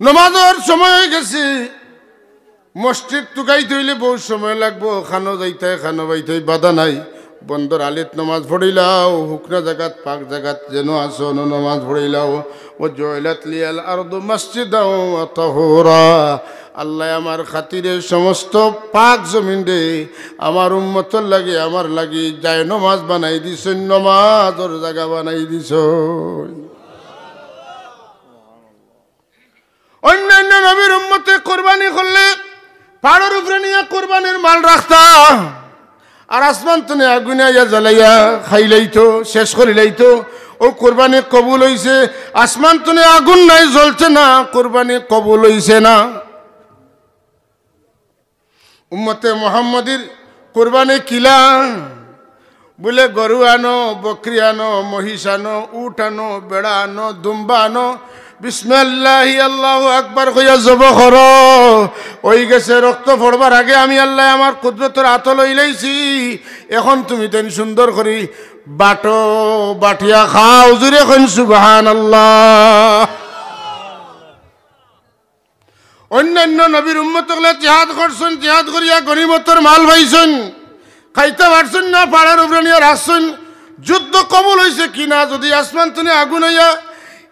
নমাজর সময় অই গেছে, মসজিদ তুকাইতে অইলে বউত সময় লাগবো, খানো যাইতায়, খানো বাইতায় বাধা নাই। বন্দর আলিত নমাজ পড়িলাও, হুকনা জাগাত, পাক জাগাত যেনো আছো, অনো নমাজ পড়িলাও। ওয়া জুইলাত লিয়াল আরদু মাসজিদাও ওয়া তাহুরা। আল্লায় আমার খাতিরে সমস্ত পাক জমিনরে আমার উম্মতর লাগি, আমার লাগি জায়নমাজ বানাই দিছইন, নমাজর জাগা বানাই দিছইন। অইন্য অইন্য নবীর উম্মতে কুরবানি করলে পাড়র উপরে নিয়া কুরবানির মাল রাখতা, আর আসমান তনে আগুন আইয়া জ্বালাইয়া খাইলাইতো, শেষ করিলাইতো। অউ কুরবানি কবুল অইছে, আসমান তনে আগুন নাই, জ্বলছে না, কুরবানি কবুল অইছে না। উম্মতে মুহাম্মদীর কুরবানি কিলা? বুলে, গরু আনো, বকরি আনো, মহিষ আনো, উট আনো, বেড়া আনো, দুম্বা আনো, বিসমিল্লাহি আল্লাহু আকবার কইয়া জবো করো। অই গেছে, রক্ত পড়বার আগে আমি আল্লায় আমার কুদরতর আতো লইলাইছি। এখন তুমি তাইন সুন্দর করি বাটো, বাটিয়া খাও। জুরে কইন সুবহানাল্লাহ। অইন্য অইন্য নবীর উম্মত অকলে জিহাদ করছইন, জিহাদ করিয়া গনিমতর মাল পাইছইন, খাইতা পারছইন না, পাড়র উপরে নিয়া রাখছইন। যুদ্ধ কবুল অইছে কি না? যুদি আসমান তনে আগুন আইয়া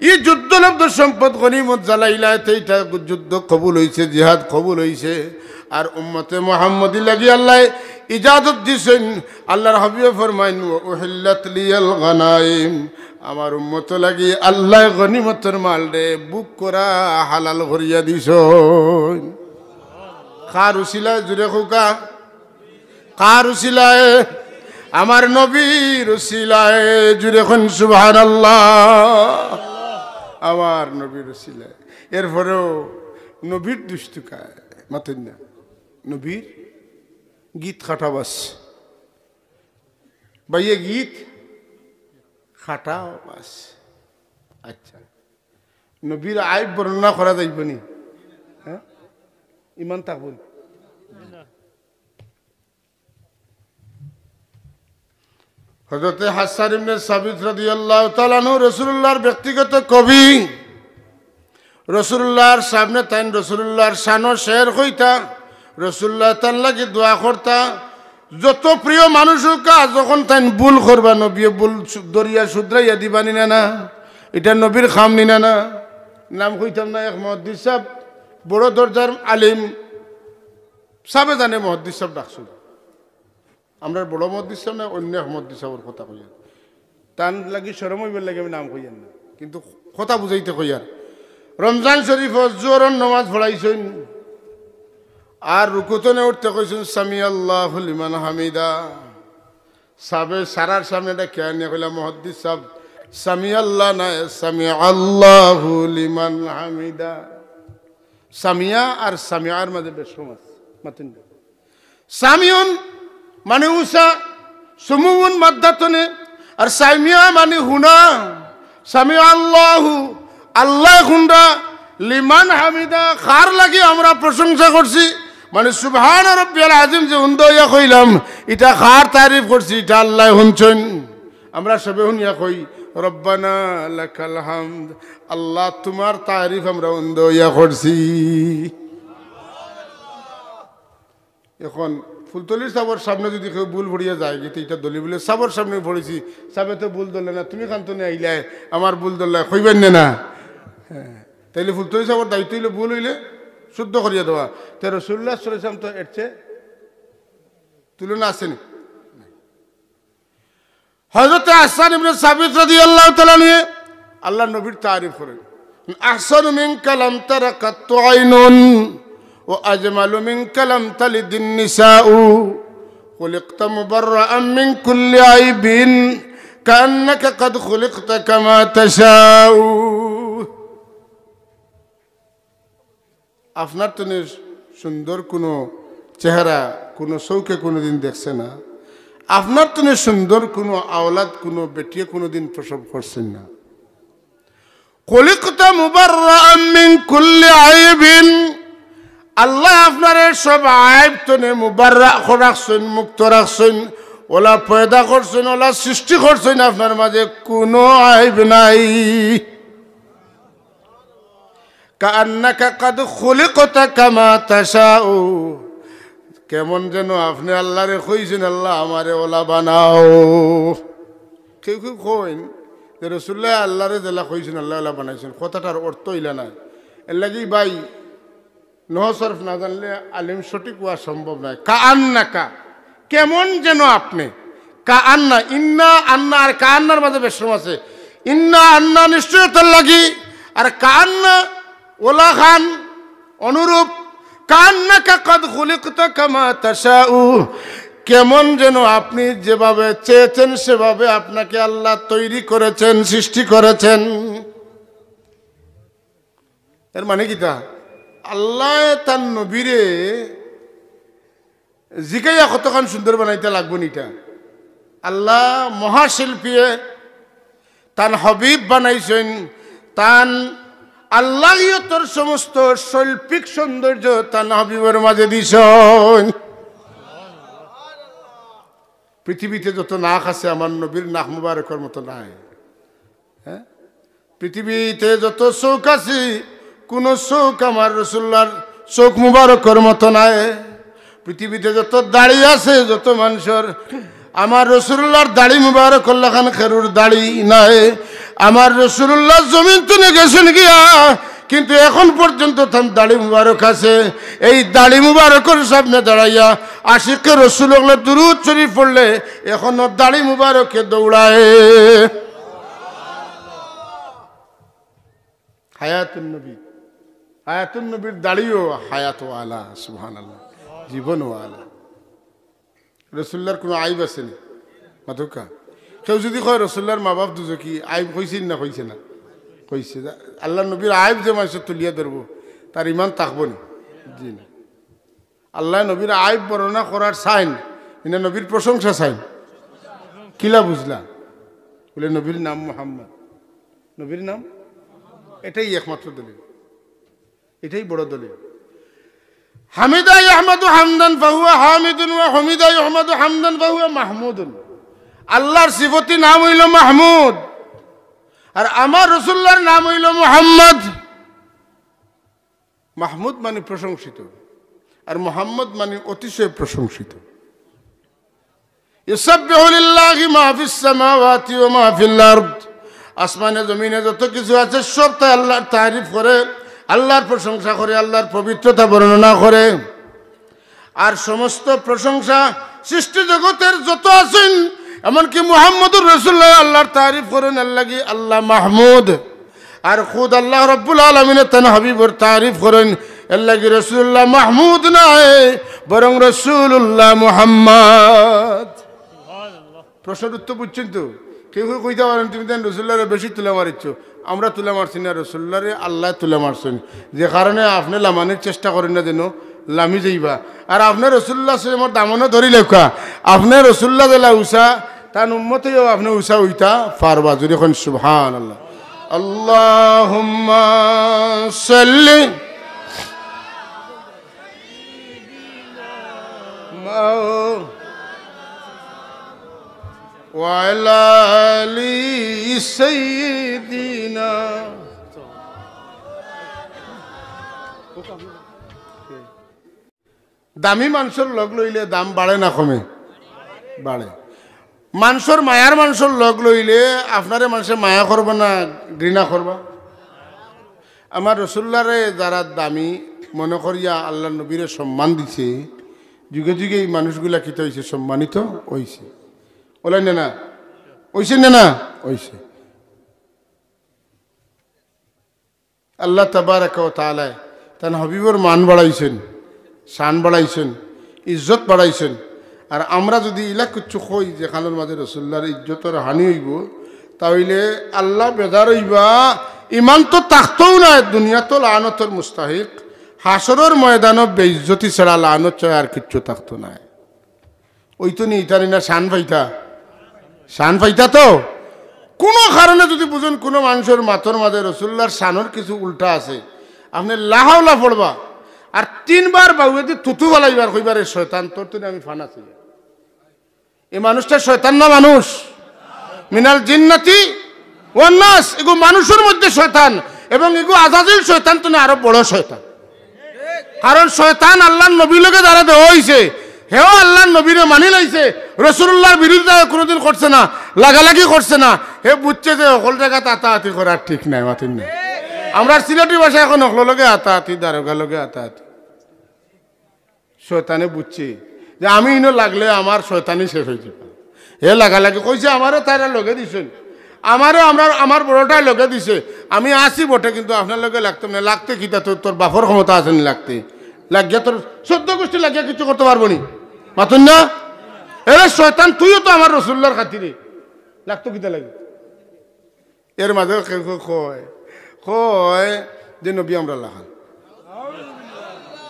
ই যুদ্ধলব্ধ সম্পদ গনিমত জ্বালাইলায়, তে ইটা যুদ্ধ কবুল অইছে, জিহাদ কবুল অইছে। আর উম্মতে মুহাম্মদীর লাগি আল্লায় ইজাজত দিছইন। আল্লার হাবিবে ফরমাইন, "ওয়া উহিল্লাত লিয়াল গানাইম।" আমার উম্মতর লাগি আল্লায় গনিমতর মালরে বুক করা হালাল করিয়া দিছইন। কার উছিলায়? জুরে কউক্কা। কার উছিলায়? আমার নবীর উছিলায়। জুরে কইন সুবহানাল্লাহ। আমার নবীর উছিলায়। এরপরেও নবীর দুষ তুকায়, মাতইন না। নবীর গীত খাটা বাস। ভাইয়ে গীত খাটা বাস। আচ্ছা, নবীর আইব বর্ণনা করা যাইবো নি? হ্যাঁ, ইমান থাকবো নি? হযরতে হাসসান ইবনে সাবিত রাদিয়াল্লাহু তাআলা আনহু রাসূলুল্লাহর ব্যক্তিগত কবি। রাসূলুল্লাহর সামনে তাইন রাসূলুল্লাহর শানো শের কইতা, রাসূলুল্লাহ তান লাগি দোয়া করতা। যত প্রিয় মানুষ অউক্কা, যখন তাইন ভুল করবা, নবীয়ে ভুল সু-, ধরিয়া শুধরাইয়া দিবা নি না, না? ইটা নবীর কাম নি না, না? নাম কইতাম না, এক মুহাদ্দিস সাব, বড় দরজার আলিম, সাবে জানে মুহাদ্দিস সাব ডাকছইন। আমরার বড় মুহাদ্দিস সাব না, অইন্য এক মুহাদ্দিস সাবর কথা কইয়ার। তান লাগি শরম অইবার লাগি আমি নাম কইয়ার না, কিন্তু কথা বুঝাইতে কইয়ার। রমজান শরীফো জোহরর নমাজ পড়াইছইন, আর রুকু তনে উঠতে কইছইন, "সামি আল্লাহু লিমান হামিদা।" সাবে সারার সামনে ইটা কিয়া নিয়া কইলা, "মুহাদ্দিস সাব, সামি আল্লাহ নায়, সামি আল্লাহু লিমান হামিদা।" সামিয়া আর সামিয়ার মাঝে বেশ কম আছে, মাতুন না। সামিউন মানে উঁচা, সুমুউন মাদ্দা তনে, আর সামিয়া মানে হুনা। সামি আল্লাহু, আল্লায় হুনরা, লিমান হামিদা, কার লাগি আমরা প্রশংসা করছি, মানে সুবহান রব্বিয়াল আজিম যে উন্দা অইয়া কইলাম, ইটা কার তারিফ করছি, ইটা আল্লায় হুনছইন। আমরা সবে হুনিয়া কই, "রব্বানা লাকাল হামদ।" আল্লাহ, তুমার তারিফ আমরা উন্দা অইয়া করছি। এখন ফুলতলির সাবর সামনে যদি কেউ ভুল পড়িয়া যায়, গীতে ইটা দলি বলে সাবর সামনে পড়ছি, সাবে তো ভুল ধরলে না, তুমি কান্তনে আইলায়, আমার ভুল ধরলায়, কইবেন নে না? হ্যাঁ, তাইলে ফুলতলি সাবর দায়িত্ব অইলো ভুল অইলে শুদ্ধ করিয়া দেওয়া। তে রাসূলুল্লাহ সাল্লাল্লাহু আলাইহি ওয়াসাল্লাম তো এর চেয়ে তুলনা আছে নি? হযরত হাসান ইবনে সাবিত রাদিয়াল্লাহু তাআলা আনহু আল্লাহর নবীর তারিফ করেন, "আহসানু মিনকা লাম তারা কাত্তু আইনুন, ওয়া আজমালু মিনকা লাম তালিদিন নিসাউ, খুলিকতা মুবাররাআম মিন কুল্লি আইবিন, কাআন্নাকা কাদ খুলিকতা কামা তাশাউ।" আপনার তনে সুন্দর কুনু চেহারা কুনু চউখে কুনুদিন দেখছে না। আপনার তনে সুন্দর কুনু আওলাদ কুনু বেটিয়ে কুনুদিন প্রসব করছইন না। খুলিকতা মুবাররাআম মিন কুল্লি আইবিন। আল্লায় আপনারে সব আইব তনে মুবাররা রাখছইন, মুক্ত রাখছইন। অলা পয়দা করছইন, অলা সৃষ্টি করছইন, আপনার মাঝে কুনু আইব নাই। কাআন্নাকা কাদ খুলিকতা কামা তাশাউ। কেমন যেন আপনে আল্লারে কইছইন, "আল্লাহ, আমারে অলা বানাও।" কেউ কেউ কইন যে রাসূলুল্লায় আল্লারে যেলা কইছইন, আল্লায় অলা বানাইছইন, কথাটার অর্থ ইলা নায়। এর লাগি ভাই, নহু সরফ না জানলে আলিম সঠিক অওয়া সম্ভব নায়। কাআন্নাকা, কেমন যেন আপনে। কাআন্না, ইন্না, আন্না আর কাআন্নার মাঝে বেশ কম আছে। ইন্না, আন্না নিশ্চয়তার লাগি, আর কাআন্না অলাখান অনুরূপ। কাআন্নাকা কাদ খুলিকতা কামা তাশাউ, কেমন যেন আপনে যেভাবে চেয়েছেন সেভাবে আপনাকে আল্লাহ তৈরি করেছেন, সৃষ্টি করেছেন। এর মানে কিতা? আল্লায় তান নবীরে জিগাইয়া কতখান সুন্দর বানাইতা লাগবো নি ইটা? আল্লাহ মহাশিল্পীয়ে তান হাবিব বানাইছইন, তান আল্লাহিয়তর সমস্ত শৈল্পিক সৌন্দর্য তান হাবিবর মাঝে দিছইন। পৃথিবীতে যত নাক আছে, আমার নবীর নাক মুবারকর মতো নাই। হ্যাঁ? পৃথিবীতে যত চউখ আছে, কুনু চউখ আমার রাসূলুল্লাহর চউখ মুবারকর মতো নাই। পৃথিবীতে যত দাড়ি আছে, যত মানষর, আমার রাসূলুল্লাহর দাড়ি মুবারকর লাখান কেউর দাড়ি নাই। আমার রাসূলুল্লাহ জমিন তনে গেছইন গিয়া, কিন্তু এখন পর্যন্ত তান দাড়ি মুবারক আছে। এই দাড়ি মুবারকর সামনে দাঁড়াইয়া আশিকে রসুল অকলে দুরূদ শরীফ পড়লে এখনো দাড়ি মুবারকে দৌড়ায়। হায়াতুন নবী, হায়াতুন নবীর দাড়িও হায়াতওয়ালা, সুবহানাল্লাহ, জীবনওয়ালা। রসুলুল্লাহর কুনু আইব আছে নি? মাতউক্কা। কেউ যুদি কয় রসুলুল্লাহর মা-বাপ দুজখি, আইব কইছে না কইছে না? কইছে। আল্লাহর নবীর আইব যে মানষে তুলিয়া ধরবো, তার ইমান থাকবো নি? জি না। আল্লায় নবীর আইব বর্ণনা করার চাইন, ইনা নবীর প্রশংসা চাইন। কিলা বুঝলা? বলে, "নবীর নাম মুহাম্মদ, নবীর নাম।" এটাই একমাত্র দলিল, এটাই বড় দলিল। হামিদা ইয়াহমাদু হামদান ফাহুয়া হামিদুন ওয়া হুমিদা ইউহমাদু হামদান ফাহুয়া মাহমুদুন। আল্লাহর সিফতি নাম অইলো মাহমুদ, আর আমার রাসূলুল্লাহর নাম অইলো মুহাম্মদ। মাহমুদ মানে প্রশংসিত, আর মোহাম্মদ মানে অতিশয় প্রশংসিত। ইউসাব্বিহু লিল্লাহি মা ফিস সামাওয়াতি ওয়া মা ফিল আরদ। আসমানে জমিনে যত কিছু আছে, সবতায় আল্লাহর তারিফ করে, আল্লাহর প্রশংসা করে, আল্লাহর পবিত্রতা বর্ণনা করে। আর সমস্ত প্রশংসা সৃষ্টি জগতের যত আছইন, এমনকি মুহাম্মদুর রাসূলুল্লাহ আল্লাহর তারিফ করইন, এরলাগি আল্লাহ মাহমুদ। আর খুদ আল্লাহ রব্বুল আলামিনে তান হাবিবর তারিফ করইন, এরলাগি রাসূলুল্লাহ মাহমুদ নায়, বরং রাসূলুল্লাহ মুহাম্মদ। প্রশ্নর উত্তর বুঝছইন তো? কেউ কেউ কইতা পারইন, "তুমি তাইন রসুল্লাহরে বেশি তুলা মারিচ্ছ।" আমরা তুলা মারছি না, রসুল্লাহরে আল্লায় তুলা মারছইন। যে কারণে আপনে লামানির চেষ্টা করইন না যেন লামি যাইবা। আর আপনে রসুল্লাহ সাল্লাল্লাহু আলাইহি ওয়াসাল্লামর দামনো ধরি লেখা, আপনে রসুল্লাহ যেলা উচা, তান উম্মতেও আপনে উচা অইতা পারবা। জোরে কইন সুবহানাল্লাহ। আল্লাহুম্মা সাল্লি মাও- وعلى آل سيدنا। দামি মানষর লগ লইলে দাম বাড়ে না কমে? বাড়ে। মানষর মায়ার মানষর লগ লইলে আপনারে মানষে মায়া করবা না ঘৃণা করবা? আমার রসুল্লারে যারা দামি মনে করিয়া আল্লাহর নবীরে সম্মান দিছে, যুগে যুগে এই মানুষগুলা কিতা অইছে? সম্মানিত অইছে। অইলা না, না? অইছে না, না? অইছে। আল্লাহ তাবারাকা ওয়া তাআলায় তান হাবিবর মান বাড়াইছইন, শান বাড়াইছইন, ইজ্জত বাড়াইছইন। আর আমরা যুদি ইলা কিচ্ছু কই যেখানর মাঝে রসুল্লার ইজ্জতর হানি অইবো, তা অইলে আল্লাহ বেজার অইবা। ইমান তো থাকতোউ নায়, দুনিয়াত লানতর মুস্তাহিক, হাশরর ময়দানো বেইজ্জতি ছাড়া লানত ছাড়া আর কিচ্ছু থাকতো নায়। অইতো নি ইতারি না শান পাইতা? শান পাইতা তো? কুনু কারণে যুদি বুঝইন কুনু মানষর মাতর মাঝে রসুল্লার শানর কিছু উল্টা আছে, আপনে লা হাওলা পড়বা, আর তিনবার বাউয়েদি থুথু ফালাইবার কইবার, "এ শয়তান, তোর তনে আমি ফানা চাই।" এ মানুষটা শয়তান না মানুষ? মিনাল জিন্নাতি ওয়ান নাস, এগু মানষর মধ্যে শয়তান, এবং এগু আজাজিল শয়তান তনে আরো বড় শয়তান। কারণ শয়তান আল্লাহর নবীর লগে যারে দেওয়া অইছে, হেও আল্লাহর নবীরে মানি লাইছে, রসুলুল্লাহর বিরোধিতা কুনুদিন করছে না, লাগালাগি করছে না। হে বুঝছে যে হকল জাগাত আতাআতি করার ঠিক নাই, মাতইন না। আমরার সিলেটি ভাষায় কইন হকলর লগে আতাআতি, দারোগার লগে আতাআতি। শয়তানে বুঝছে যে আমি ইনো লাগলে আমার শয়তানি শেষ অইযিবো। হে লাগালাগি কইছে, আমারে তারা লগে দিছইন, আমারে আমরার, আমার বড়টায় লগে দিছে, আমি আছি বটে, কিন্তু আপনার লগে লাগতাম না। লাগতে কিতা? তোর, তোর বাপর ক্ষমতা আছে নি লাগতে? লাগিয়া তোর চৌদ্দ গুষ্টি লাগিয়া কিচ্ছু করতে পারবো নি? মাতইন না? এরে শয়তান, তুইও তো আমার রসুল্লার খাতিরে, লাগতো কিতা লাগি? এর মাঝে কেউ কেউ কয়, কয় যে নবী আমরার লাখান।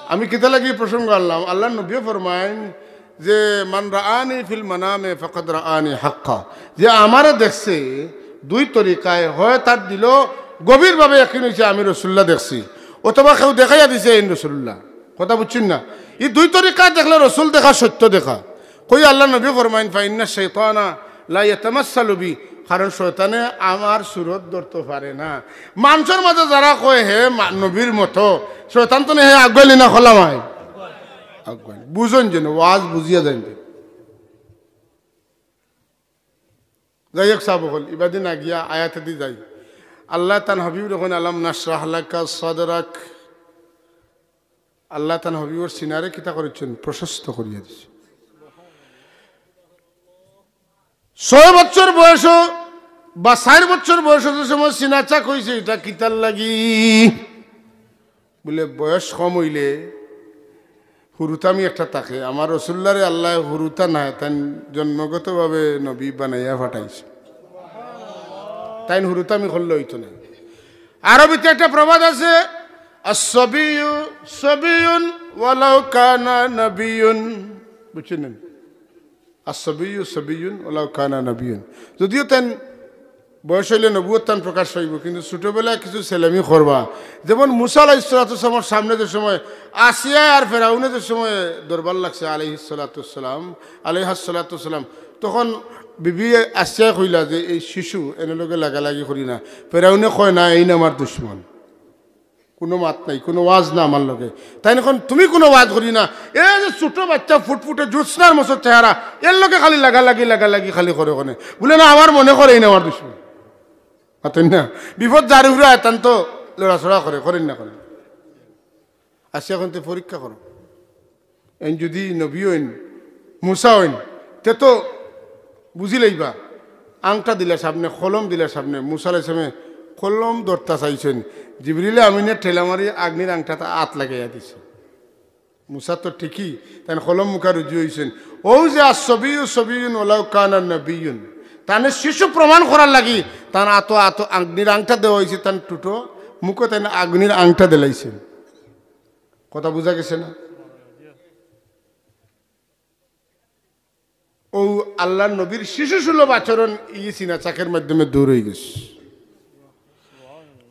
আমি কিতা লাগি প্রসঙ্গ আনলাম? আল্লাহর নবীয়ে ফরমাইন যে, "মান রাআনি ফিল মানামে ফাকাদ রাআনি হাক্কা।" যে আমারে দেখছে দুই তরিকায়, হয় তার দিলো গভীরভাবে ইয়াকিন অইছে আমি রসুল্লাহ দেখছি, অথবা কেউ দেখাইয়া দিছে এইন রসুল্লাহ। কথা বুঝছইন না? ই দুই তরিকায় দেখলে রসুল দেখা সত্য দেখা। কই আল্লাহর নবী ফরমাইন, "ফাইন্না শাইতানা লা ইয়াতামাসসালু বি", কারণ শয়তানে আমার সুরত ধরতো পারে না। মানষর মাঝে যারা কয় হে মা-, নবীর মতো, শয়তান তনে হে আগুয়াইল নি না খোলা মাই? আগুয়াইল। বুঝইন যেন, ওয়াজ বুঝিয়া যাইন যেন। যাই হোক সাব অকল, ইবাদি না গিয়া আয়াতেদি যাই। আল্লাহ তান হাবিবরে কইন, "আলাম নাশরাহ লাকা সাদরাক।" আল্লাহ তান হাবিবর সিনারে কিতা করিছইন? প্রশস্ত করিয়া দিছে। ছয় বছর বয়স বা চাইর বছর বয়স যে সময় সিনা চাক অইছে, ইটা কিতার লাগি? বুলে, বয়স কম অইলে হুরুতামি একটা থাকে। আমার রসুল্লারে আল্লায় হুরুতা নায়, তাইন জন্মগতভাবে নবী বানাইয়া পাঠাইছে। তাইন হুরুতামি করলে অইতো নায়। আরবিতে একটা প্রবাদ আছে, "আস-সাবিয়্যু সাবিয়্যুন ওয়ালাউ কানা নাবিয়্যান।" বুঝছইন নি? "আস-সাবিয়্যু সাবিয়্যুন ওয়ালাউ কানা নাবিয়্যান।" যদিও তান বয়স অইলে নবুয়ত তান প্রকাশ পাইবো, কিন্তু ছোটবেলায় কিছু ছেলেমি করবা। যেমন মুসা আলাইহিস সালাতু ওয়াস সালামর সামনে যে সময় আসিয়া আর ফেরাউনে যে সময় দরবার লাগছে আলাইহিস সালাতু ওয়াস সালাম, আলাইহাস সালাতু ওয়াস সালাম, তখন বিবি আসিয়ায় কইলা যে, "এই শিশু, এনর লগে লাগালাগি করি না।" ফেরাউনে কয়, "না, এইন আমার দুশমন।" কুনু মাত নাই, কুনু ওয়াজ না আমার লগে। তাইন কইন, "তুমি কুনু ওয়াজ করি না, এই যে ছোট বাচ্চা ফুটফুটে জ্যোৎস্নার মতো চেহারা, এর লগে খালি লাগালাগি, লাগালাগি খালি করে কেনে?" বুলে, "না, আমার মনে করে না আমার দুশমন।" মাতইন না, বিপদ যার উপরে আয়, তান তো লড়াচড়া করে, করেন না, করেন। আসি, অখন তে পরীক্ষা করো। এইন যুদি নবী অইন, মুসা অইন, তে তো বুঝি লইবা। আংটা দিলা সামনে, কলম দিলা সামনে। মুসা আলাইহিস সালামে কলম ধরতা চাইছইন, জিবরিলে আমিনে ঠেলা মারি আগ্নির আংটাত আত লাগাইয়া দিছে। মুসা তো ঠিকই, তাইন কলম মুখা রুজু অইছইন। অউ যে আর সবিয়ু সবিয়ুন ওয়ালাউ কানা নবিয়ুন, তানে শিশু প্রমাণ করার লাগি তান আতো আতো আগ্নির আংটা দেওয়া অইছে, তান টুটো মুখো তাইন আগ্নির আংটা দিলাইছইন। কথা বুঝা গেছে না? অউ আল্লার নবীর শিশু সুলভ আচরণ ই সিনা চাকের মাধ্যমে দূর অইগেছে।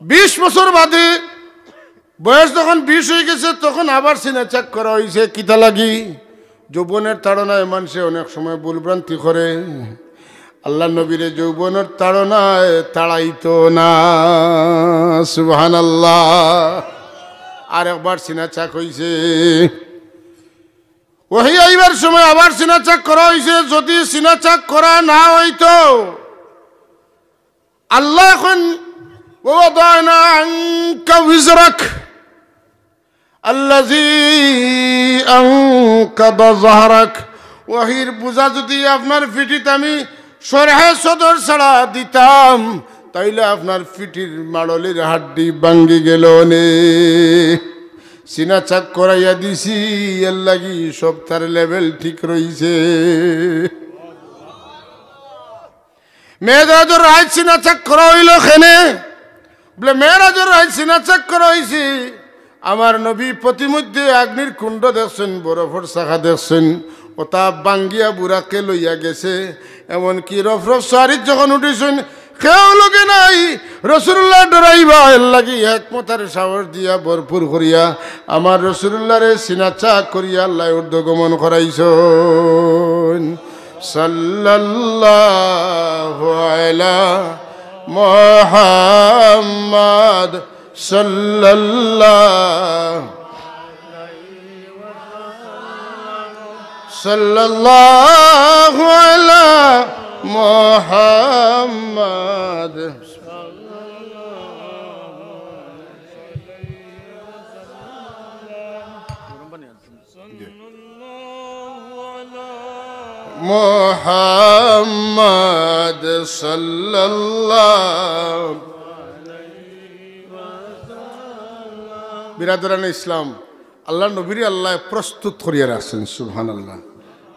বিশ বছর বাদে বয়স যখন বিশ অইগেছে, তখন আবার সিনা চাক করা অইছে। কিতা লাগি? যৌবনের তাড়নায় মানষে অনেক সময় ভুলভ্রান্তি করে। আল্লার নবীরে যৌবনের তাড়নায় তাড়াইতো না। সুবহানাল্লাহ। আর একবার সিনা চাক অইছে। ওহী আইবার সময় আবার সিনা চাক করা অইছে। যুদি সিনা চাক করা না অইতো, আল্লায় কইন, "ওয়াদানা আনকা ওয়িজরাক আল্লাযী আনকাযা যাহরাক।" ওহীর বুঝা যুদি আপনার পিঠিত আমি শরহে সদর ছাড়া দিতাম, তাইলে আপনার পিঠির মাড়লির হাড্ডি ভাঙ্গি গেলো নে। সিনা চাক করাইয়া দিছি, এর লাগি সব তার লেভেল ঠিক রইছে। মেরাজর রাইত সিনা চাক করা অইলো কেনে? বুলে, মেরাজর রাইত সিনা চাক করা অইছে। আমার নবী পথিমধ্যে আগ্নির কুণ্ড দেখছইন, বরফর চাকা দেখছইন, অতা ভাঙ্গিয়া বুরাকে লইয়া গেছে। এমনকি রফরফ সোয়ারিত যখন উঠিছইন, কেউ লগে নাই। রাসুলুল্লাহ ডরাইবা, এর লাগি হেকমত আর সাহস দিয়া ভরপুর করিয়া আমার রাসুলুল্লাহরে সিনা চাক করিয়া আল্লায় ঊর্ধ্বগমন করাইছইন। সাল্লাল্লাহু আলা মুহাম্মাদ, সাল্লাল্লাহু, সাল্লাল্লাহু আলা মুহাম্মাদ। মুহাম্মাদ সাল্লাল্লাহু। বিরাদরানে ইসলাম, আল্লার নবীরে আল্লায় প্রস্তুত করিয়া রাখছইন, সুবহানাল্লাহ।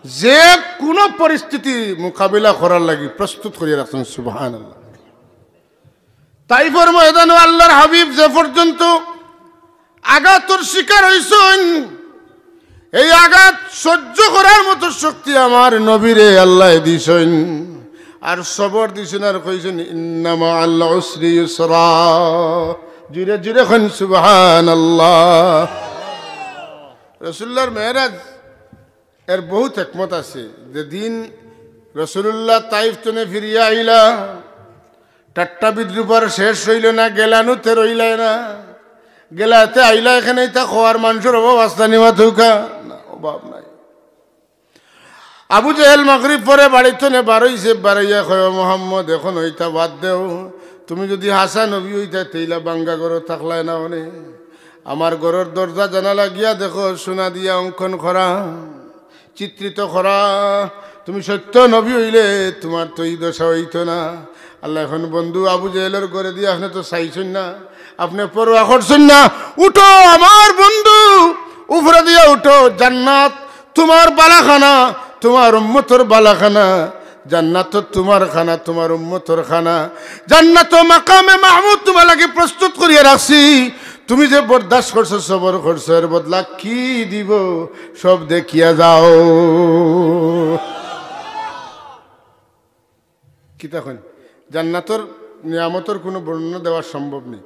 যে কুনু পরিস্থিতি মোকাবিলা করার লাগি প্রস্তুত করিয়া রাখছইন, সুবহানাল্লাহ। তাইফর ময়দানো আল্লার হাবিব যে পর্যন্ত আঘাতর শিকার অইছইন, এই আঘাত সহ্য করার মতো শক্তি আমার নবীরে আল্লায় দিছইন। আর সবর দিছইন আর কইছইন, "ইন্না মাআল উসরি ইউসরা।" জুরে জুরে কইন, সুবহানাল্লাহ। রাসুলুল্লাহর মেরাজ এর বহুত হেকমত আছে। যেদিন রাসুলুল্লাহ তাইফ তনে ফিরিয়া আইলা, ঠাট্টা বিদ্রুপ আর শেষ রইলো না, গেলানুতে রইলায় না। গেলাতে আইলা, এখানে ইতা খোয়ার মানষর অভাব আস্তা নিমা থুকা না, অভাব নাই। আবু জেহেল মাগরিব পরে বাড়ি তনে বারইছে, বারইয়া কয়, "ও মোহাম্মদ, এখন ইতা বাদ দেও, তুমি যুদি হাছা নবী অইতায়, তেইলা ভাঙ্গা ঘরো থাকলায় না অনে। আমার ঘরর দরজা জানালা গিয়া দেখো, সোনা দিয়া অঙ্কন করা, চিত্রিত করা। তুমি সত্য নবী অইলে তুমার তো ই দশা অইতো না।" আল্লায় কইন, "বন্ধু, আবু জেহেলর ঘরেদি আপনে তো চাইছইন না, আপনে পরোয়া করছইন না। উঠো আমার বন্ধু, উপরেদিয়া উঠো। জান্নাত তুমার বালাখানা, তুমার উম্মতর বালাখানা। জান্নাত তুমার খানা, তুমার উম্মতর খানা। জান্নাত মাকামে মাহমুদ তুমার লাগি প্রস্তুত করিয়া রাখছি। তুমি যে বরদাস্ত করছো, সবর করছো, এর বদলা কি দিবো, সব দেখিয়া যাও।" কিতা কইন? জান্নাতর নিয়ামতর কুনু বর্ণনা দেওয়া সম্ভব নি।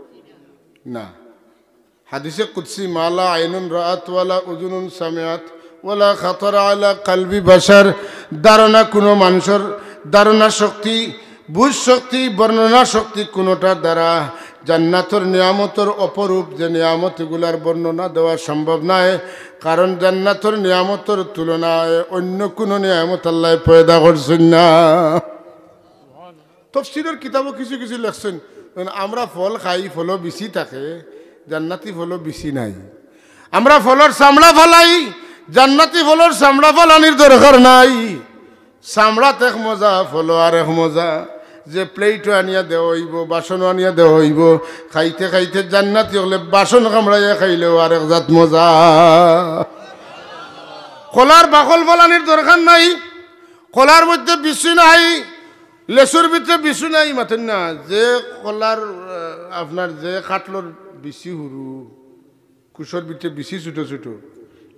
না। হাদিসে কুদসি, "মা লা আইনুন রাআত ওয়ালা উযুনুন সামিআত ওয়ালা খাতারা আলা কালবি বাশার।" ধারণা কুনু মানষর ধারণা শক্তি, বুঝ শক্তি, বর্ণনা শক্তি কুনুটার দ্বারা জান্নাতর নিয়ামতর অপরূপ যে নিয়ামত, এগুলার বর্ণনা দেওয়া সম্ভব নায়, কারণ জান্নাতর নিয়ামতর তুলনায় অন্য কুনু নিয়ামত আল্লায় পয়দা করছইন না। তফসিরর কিতাবো কিছু কিছু লেখছইন, যেমন আমরা ফল খাই, ফলো বিচি থাকে, জান্নাতি ফলো বিচি নাই। আমরা ফলর চামড়া ফালাই, জান্নাতি ফলর চামড়া ফালানির দরকার নাই। চামড়াত এক মজা, ফলো আরেক মজা। যে প্লেটো আনিয়া দেওয়া অইবো, বাসনও আনিয়া দেওয়া অইবো, খাইতে খাইতে জান্নাতি অকলে বাসন কামড়াইয়া খাইলেও আরেক জাত মজা। কলার বাকল ফালানির দরকার নাই। কলার মধ্যে বিচি নাই, লেচুর ভিতরে বিচি নাই, মাতইন না। যে কলার, আহ, আপনার যে কাঠলর বিচি হুরু, কুশর ভিতরে বিচি ছোট ছোট,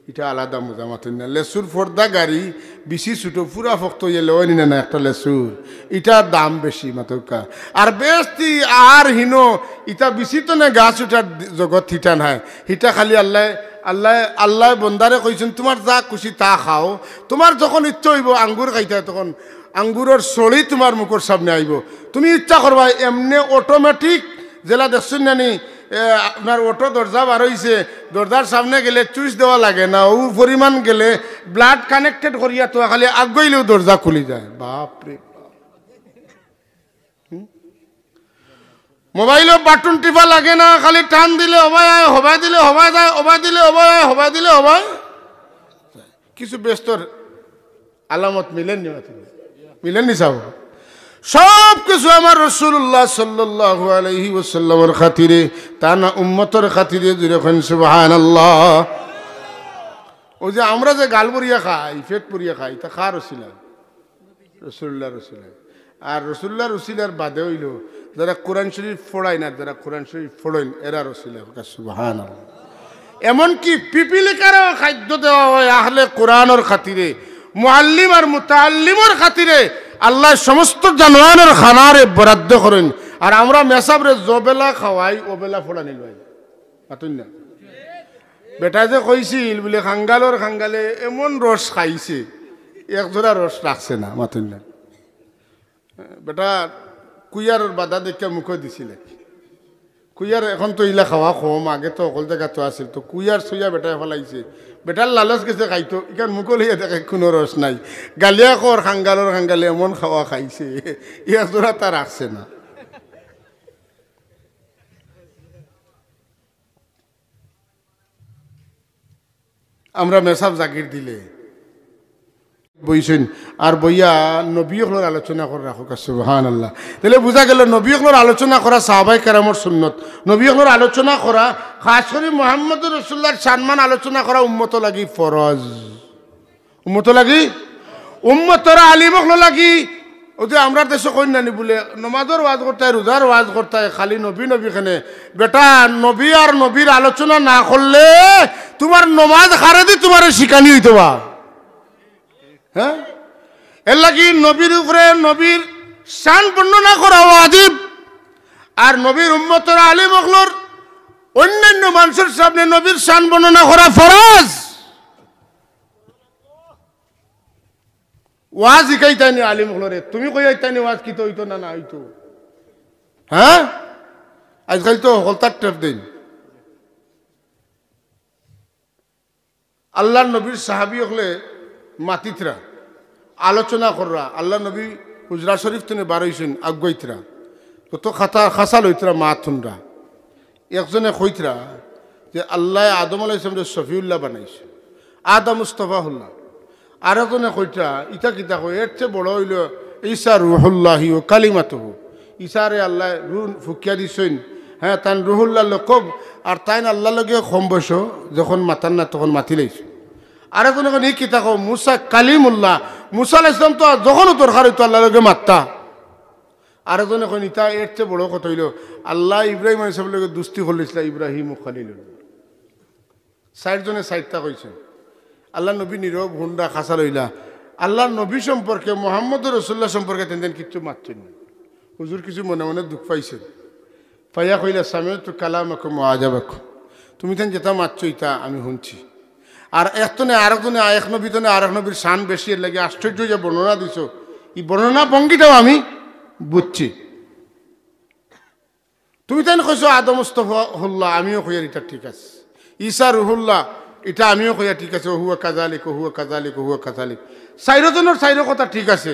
ইটা আলাদা মজা, মাতইন না। লেচুর পর্দা গাড়ি, বিচি ছোট, পুরা ফক্ত ইয়ে লওয়া নি না, না একটা লেচুর, ইটার দাম বেশি, মাতউক্কা। আর বেহেস্তি আর হিনো, ইটা বিচি তো না, গাছ উঠার জগত হিটা নায়। হিটা খালি আল্লায়, আল্লায়, আল্লায় বন্দারে কইছইন, "তুমার যা খুশি তা খাও, তুমার যখন ইচ্ছা অইবো আঙ্গুর খাইতায়, তখন আঙ্গুরর সড়ি তুমার মুখর সামনে আইবো, তুমি ইচ্ছা করবায়।" এমনে automatic যেলা দেখছইন না নি, এ, আপনার অটো দরজা বার অইছে, দরজার সামনে গেলে সুইচ দেওয়া লাগে না, অউ পরিমাণ গেলে blood connected করিয়া তো খালি আগুয়াইলেউ দরজা খুলি যায়। বাপ রে বাপ। হুম? মোবাইলো বাটন টিপা লাগে না, খালি টান দিলে হবায় আয়, হবায় দিলে হবায় যায়, হবায় দিলে হবায় আয়, হবায় দিলে হবায়। কিছু বেহেস্তর আলামত মিলের নি, মাতইন না? মিলের নি সাব? সব কিছু আমার রাসূলুল্লাহ সাল্লাল্লাহু আলাইহি ওয়াসাল্লামর খাতিরে, তান উম্মতর খাতিরে। জুরে কইন সুবহানাল্লাহ। অউ যে আমরা যে গাল ভরিয়া খাই, পেট ভরিয়া খাই, ইতা কার উছিলা? রাসূলুল্লাহর উছিলা। আর রাসূলুল্লাহর উছিলার বাদে অইলো, যারা কোরআন শরীফ পড়ইন না, যারা কোরআন শরীফ পড়ইন, এরার উছিলা। সুবহানাল্লাহ। এমনকি পিপিলিকারেও খাদ্য দেওয়া অয় আহলে কোরআনর খাতিরে, মুআল্লিম আর মুতাআল্লিমর খাতিরে। আল্লায় সমস্ত জানোয়ারর খানারে বরাদ্দ করইন। আর আমরা মেসাবরে জবেলা খাওয়াই, অবেলা ফোড়া নিল ভাই। মাতইন না। বেটায় যে কইছিল বুলে, "খাঙ্গালর খাঙ্গালে এমন রস খাইছে, এক জোড়া রস রাখছে না।" মাতইন না। বেটা কুইয়ারর বাদা দেখিয়া মুখো দিছিল। কুইয়ার এখন তো ইলা খাওয়া কম, আগে তো হকল জাগাত আছিল, তো কুইয়ার ছইয়া বেটায় ফালাইছে। বেটার লালচ গেছে খাইতো, ইখান মুখো লইয়া দেখে কুনু রস নাই। গালিয়া কর, "খাঙ্গালর খাঙ্গালে এমন খাওয়া খাইছে, এক জোড়া তা রাখছে না।" আমরা মেসাব জাগির দিলে বইছইন, আর বইয়া নবী অকলর আলোচনা কররা। সুবহানাল্লাহ। তাইলে বুঝা গেল নবী অকলর আলোচনা করা সাহাবায়ে কেরামর সুন্নত। নবী অকলর আলোচনা করা, খাস করি মুহাম্মদুর রাসূলুল্লাহর সম্মান আলোচনা করা উম্মত লাগি ফরজ। উম্মত লাগি, উম্মতর আলিম অকল লাগি। অউ যে আমরার দেশো কইন না নি বুলে, নমাজর ওয়াজ করতায়, রোজার ওয়াজ করতায়, খালি নবী নবী কেনে। বেটা, নবী আর নবীর আলোচনা না করলে তুমার নমাজ কারেদি তুমারে শিখানি অইতো বা। হ্যাঁ? এর লাগি নবীর উপরে নবীর শান বর্ণনা করা ওয়াজিব। আর নবীর উম্মতর আলিম অকলর অন্যান্য মানষর সামনে নবীর শান বর্ণনা করা ফরজ। ওয়াজ হিকাইতায় নি আলিম অকলরে, তুমি কইয়াইতায় নি ওয়াজ কিতা অইতো না না অইতো? হ্যাঁ, আইজকাইল তো হকলতার টের দেইন। আল্লার নবীর সাহাবি অকলে মাতিতরা, আলোচনা কররা, আল্লার নবী হুজরা শরীফ থনে বার অইছইন, আগুয়াইতরা, তো তো খাতা খাসা লইতরা, মাত হুনরা। একজনে কইতরা যে আল্লায় আদম আলাইহিস সালামরে শফিউল্লাহ বানাইছইন, আদম মুস্তফাহুল্লাহ। আরেকজনে কইতরা, ইতা কিতা কয়, এর চেয়ে বড় অইলো ঈসা রুহুল্লাহি ওয়া কালিমাতুহু। ঈসারে আল্লায় রুহ ফুকিয়া দিছইন, হ্যাঁ, তান রুহুল্লাহ লকব, আর তাইন আল্লার লগে কম বয়সো যখন মাতার না তখন মাতিলাইছইন। আরেকজনে কইন, ই কিতা কও, মুসা কালিমুল্লাহ, মুসা আলাইহিস সালাম তো যখনও দরকার অইতো আল্লার লগে মাততা। আরেকজনে কইন, ইতা এর চেয়ে বড় কথা অইলো, আল্লায় ইব্রাহিম আলাইহিস সালামর লগে দুস্তি করলিছলা, ইব্রাহিম ও খলিলুল্লাহ। চাইরজনে চাইরটা কইছইন। আল্লার নবী নীরব, হুনরা, খাসা লইলা। আল্লার নবী সম্পর্কে, মুহাম্মদুর রাসূলুল্লাহ সম্পর্কে তেন তেন কিচ্ছু মাতছইন না। হুজুর কিছু মনে মনে দুখ পাইছইন। পাইয়া কইলা, "সামি'তু কালামাকুম ওয়া আজাবাকুম।" তুমি তেন যেতা মাতছো, ইতা আমি হুনছি। আর একজনে আরেকজনে, এক নবী থনে আরেক নবীর শান বেশি, এর লাগি আশ্চর্য অইয়া বর্ণনা দিছো। ই বর্ণনা ভঙ্গিটাও আমি বুঝছি। তুমি তাইন কইছো আদম মুস্তফা হুল্লাহ, আমিও কইয়ার ইটা ঠিক আছে। ঈসা রুহুল্লাহ, ইটা আমিও কইয়ার ঠিক আছে, ওহুয়া কাযালিক, ওহুয়া কাযালিক, ওহুয়া কাযালিক। চাইরোজনর চাইরো কথা ঠিক আছে,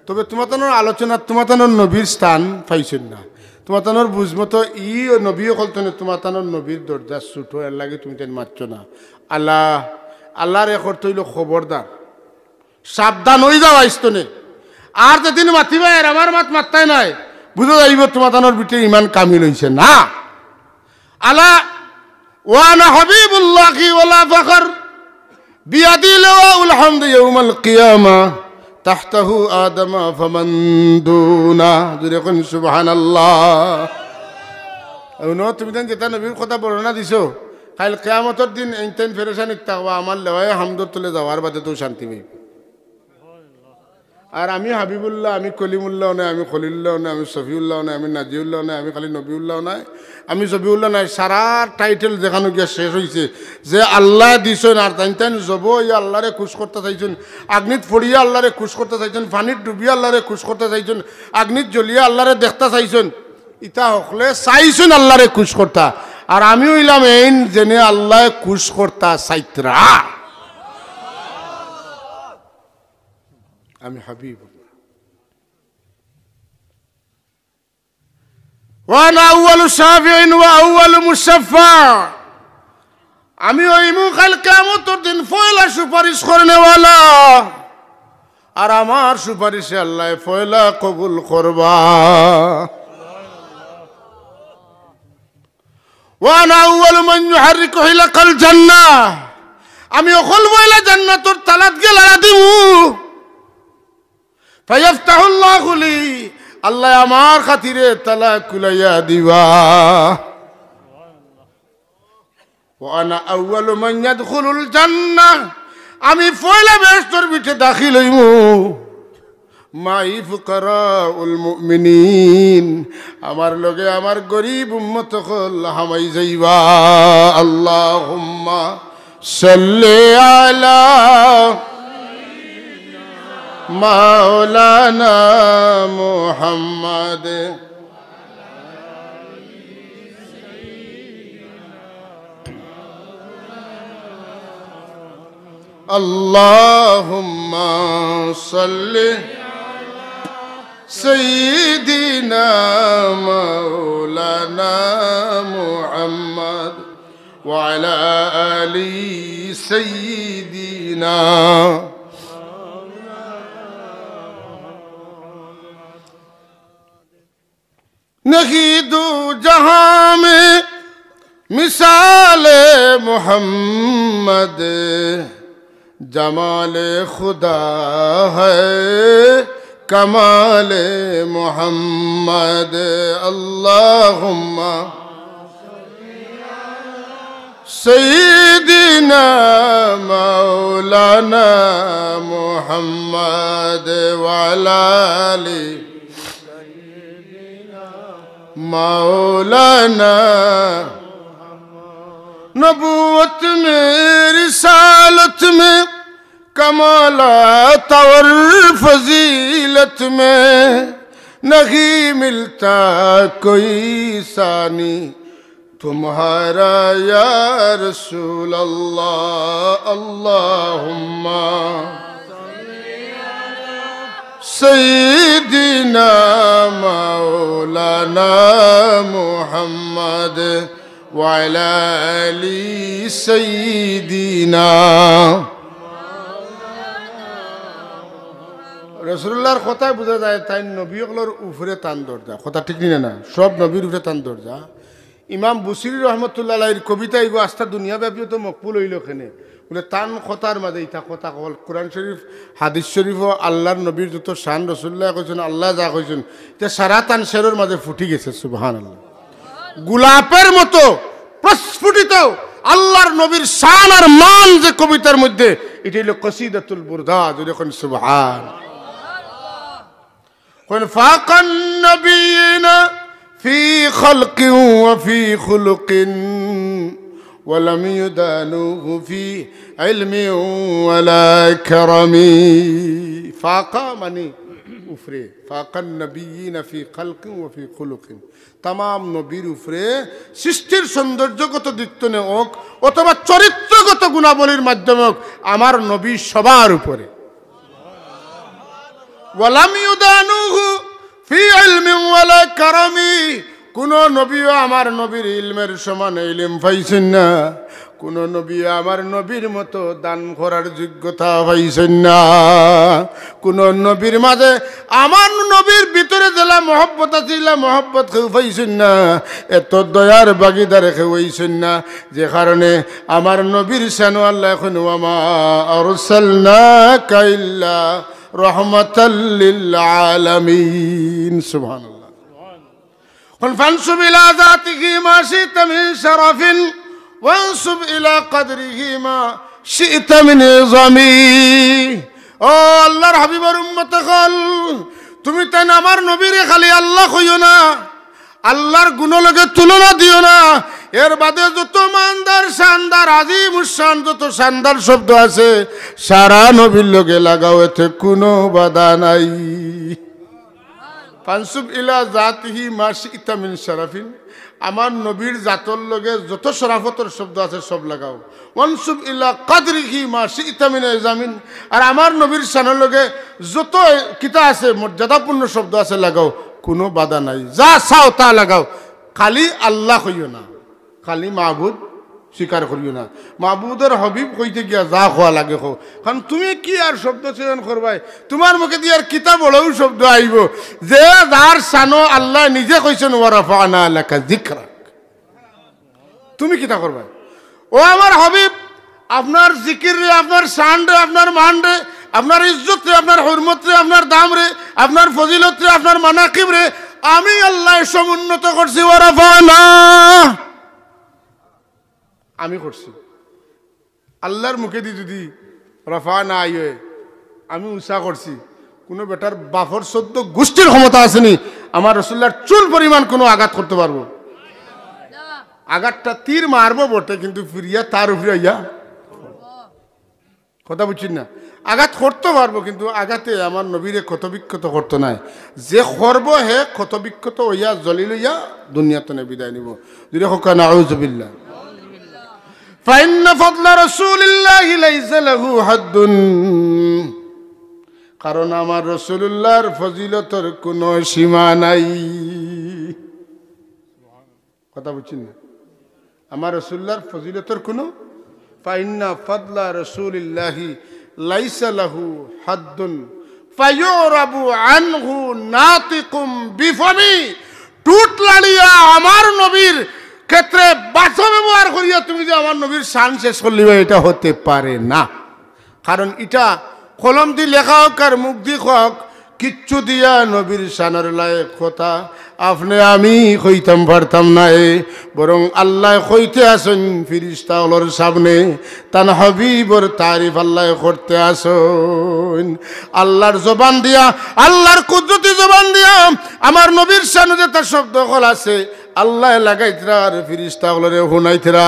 তবে তুমাতানর আলোচনা তুমাতানর নবীর স্থান পাইছইন না। তুমাতানর বুঝমতো ই নবী অকলতনে তুমাতানর নবীর দরজা ছুটো, এরলাগি তুমি তাইন মাতছো না। আল্লাহ, আল্লাহর এক অর্থ অইলো খবরদার। সাবধান অইযাও আইজতনে। আর যেদিন মাতিবায় আর আমার মাত মাততায় নায়, বুঝা যাইবো তুমাতানর ভিতরে ইমান কামিল অইছে না। আলা ওয়া আনা হাবিবুল্লাহি ওয়ালা ফখর, বিয়াদি লিওয়াউল হামদ ইয়াউমাল কিয়ামা, তাহতাহু আদমা ফামান দুনা। জোরে কইন সুবহানাল্লাহ। অউ ন, তুমি তাইন যেতা নবীর কথা বর্ণনা দিছো, কাইল কিয়ামতর দিন এইন তাইন পেরেশানিত থাকবা, আমার লেওয়ায়ে হামদর তলে যাওয়ার বাদে তো শান্তি পাইবা। আর আমি হাবিবুল্লাহ, আমি কলিমুল্লাহ নায়, আমি খলিলুল্লাহ নায়, আমি শফিউল্লাহ নায়, আমি নাজিউল্লাহ নায়, আমি খালি নবিউল্লাহ নায়, আমি জবিউল্লাহ নায়, সারা টাইটেল যেখানো গিয়া শেষ অইছে। যে আল্লায় দিছইন আর তাইন তাইন জব অইয়া আল্লারে খুশ করতা চাইছইন, আগ্নিত ফড়িয়া আল্লারে খুশ করতা চাইছইন, পানিত ডুবিয়া আল্লারে খুশ করতা চাইছইন, আগ্নিত জ্বলিয়া আল্লারে দেখতা চাইছইন, ইতা হকলে চাইছইন আল্লারে খুশ করতা। আর আমি অইলাম এইন যেনে আল্লায় খুশ করতা চাইতরা। আমি হাবিবুল্লাহ। وأنا أول شافع وأول مشفع। আমি অইমু কাইল কিয়ামতর দিন পয়লা সুপারিশ করনেওয়ালা, আর আমার সুপারিশে আল্লায় পয়লা কবুল করবা। وأنا أول من يحرك حلق الجنة। আমি অকল পয়লা জান্নাতর তালাত গিয়া লাড়া দিমু। فيفتح الله لي، আল্লায় আমার খাতিরে তালা খুলাইয়া দিবা। وأنا أول من يدخل الجنة، আমি পয়লা বেহেশতর ভিতরে দাখিল অইমু। معي فقراء المؤمنين، আমার লগে আমার গরিব উম্মত অকল হামাই যাইবা। اللهم صل على مولانا محمد। اللهم صل سيدنا مولانا محمد وعلى آل سيدنا। نہیں دو جہاں میں مثال محمد، جمال خدا ہے کمال محمد۔ اللهم سيدنا مولانا محمد وعلى آل مولانا۔ نبوت میں، رسالت میں، کمالات اور فضیلت میں نہیں ملتا کوئی ثانی تمہارا یا رسول اللہ۔ اللهم سيدنا مولانا محمد وعلى آل سيدنا। রাসূলুল্লাহর কথায় বুঝা যায়, তাইন নবী অকলর উপরে তান দরজা। কথা ঠিক নি না? সব নবীর উপরে তান দরজা। ইমাম বুসিরি রহমতুল্লাহ আলাইহির কবিতা ইগু আস্তা দুনিয়াব্যাপী তো মকবুল অইলো কেনে? বুলে, তান কথার মাঝে ইতা কথা অকল, কোরআন শরীফ, হাদিস শরীফও আল্লাহর নবীর যত শান রাসূলুল্লায় কইছইন, আল্লায় যা কইছইন, ইতা সারা তান শেরর মাঝে ফুটি গেছে। সুবহানাল্লাহ। গোলাপের মতো প্রস্ফুটিত আল্লাহর নবীর শান আর মান যে কবিতার মধ্যে, ইটা অইলো কসিদাতুল বুরদা। জোরে কইন সুবহান। কইন, فاق النبيين في خلق وفي خلق ولم يدانوه في علم ولا كرم। ফাকা মানে উপরে, ফাকান নবিয়্যিনা ফি খালকিন ওয়া ফি খুলুকিন, তামাম নবীর উপরে সৃষ্টির সৌন্দর্যগত দিক তনে হোক অথবা চরিত্রগত গুণাবলীর মাধ্যমে হোক, আমার নবী সবার উপরে। ওয়ালাম ইউদানুহু ফি ইলমিন ওয়ালা কারামি, কোন নবীও আমার নবীর ইলমের সমান ইলম পাইছইন না, কোন নবীও আমার নবীর মতো দান করার যোগ্যতা পাইছইন না। কোন নবীর মাঝে আমার নবীর ভিতরে যেলা মহব্বত আছে, ইলা মহব্বত কেউ পাইছইন না, এত দয়ার ভাগিদার কেউ অইছইন না, যে কারণে আমার নবীর শানো আল্লায় কইন, "ওয়া মা আরসালনাকা ইল্লা রাহমাতাল লিল আলামিন।" সুবহানাল্লাহ। قل فانسب إلى ذاته ما شئت من شرف وانسب إلى قدره ما شئت من عظم। ও আল্লাহর হাবিবর উম্মত অকল, তুমি তাইন আমার নবীরে খালি আল্লাহ কইও না, আল্লাহর গুণর লগে তুলনা দিও না। এর বাদে যত মানদার, শানদার, আজিমুশ শান, যত শানদার শব্দ আছে, সারা নবীর লগে লাগাও, এতে কোনো বাধা নাই। ফানসুব ইলা জাতিহি মা শি'তা মিন শারাফিন, আমার নবীর জাতর লগে যত শরাফতর শব্দ আছে সব লাগাও। ওয়ানসুব ইলা কাদরিহি মা শি'তা মিন ইজামিন, আর আমার নবীর শানর লগে যত কিতা আছে, মর্যাদাপূর্ণ শব্দ আছে লাগাও, কোনো বাধা নাই, যা চাও তা লাগাও, খালি আল্লাহ কইও না। খালি মাবুদ স্বীকার করিও না। মাবুদর হাবিব কইতে গিয়া যা কওয়া লাগে কও। কারণ তুমি কি আর শব্দ চয়ন করবায়? তুমার মুখেদি আর কিতা বড়উ শব্দ আইবো? যে যার শানো আল্লায় নিজে কইছইন, "ওয়া রাফা'না লাকা যিকরাক।" তুমি কিতা করবায়? ও আমার হাবিব, আপনার জিকিররে, আপনার শানরে, আপনার মানরে, আপনার ইজ্জতরে, আপনার হুরমতরে, আপনার দামরে, আপনার ফজিলতরে, আপনার মানাকিবরে আমি আল্লায় সমুন্নত করছি, "ওয়া রাফা'না।" আমি করছি। আল্লাহর মুখেদি যদি রাফা'না আইয়, আমি উঁচা করছি, কোনো বেটার বাপর চৌদ্দ গুষ্টির ক্ষমতা আছেনি আমার রসুল্লাহর চুল পরিমাণ কোনো আঘাত করতে পারবো? আঘাতটা তীর মারবো বটে, কিন্তু ফিরিয়া তার উপরে আইয়া, কথা বুঝছইন না? আঘাত করতে পারবো, কিন্তু আঘাতে আমার নবীরে ক্ষতবিক্ষত করতো নায়। যে করবো হে ক্ষতবিক্ষত অইয়া, জলিল অইয়া দুনিয়া তনে বিদায় নিবো। জুরে কউক্কা, নাউজুবিল্লাহ। ফাইন্না ফাদলা রাসূলিল্লাহি লাইসা লাহু হাদ্দুন, কারণ আমার রাসূলুল্লাহর ফজিলতর কোনো সীমা নাই। কথা বুঝছইন না? আমার রাসূলুল্লাহর ফজিলতর কোনো, ফাইন্না ফাদলা রাসূলিল্লাহি লাইসা লাহু হাদ্দুন ফায়ুরাবু আনহু নাতিকুম বিফামি। ঠুট লাড়িয়া আমার নবীর ক্ষেত্রে ভাষা ব্যবহার করিয়া তুমি যে আমার নবীর শান শেষ করলিবা, এটা হতে পারে না। কারণ ইটা কলম দি লেখা হোক আর মুখ দি কওয়াক, কিচ্ছু দিয়া নবীর শানর লায়েক কথা আপনে আমি কইতাম পারতাম নায়, বরং আল্লায় কইতে আছইন ফিরিস্তা অকলর সামনে, তান হাবিবর তারিফ আল্লায় করতে আছইন। আল্লাহর জবান দিয়া, আল্লাহর কুদরতি জবান দিয়া আমার নবীর শানো যেতা শব্দ অকল আছে, আল্লায় লাগাইতরা আর ফিরিস্তা অকলরে হুনাইতরা।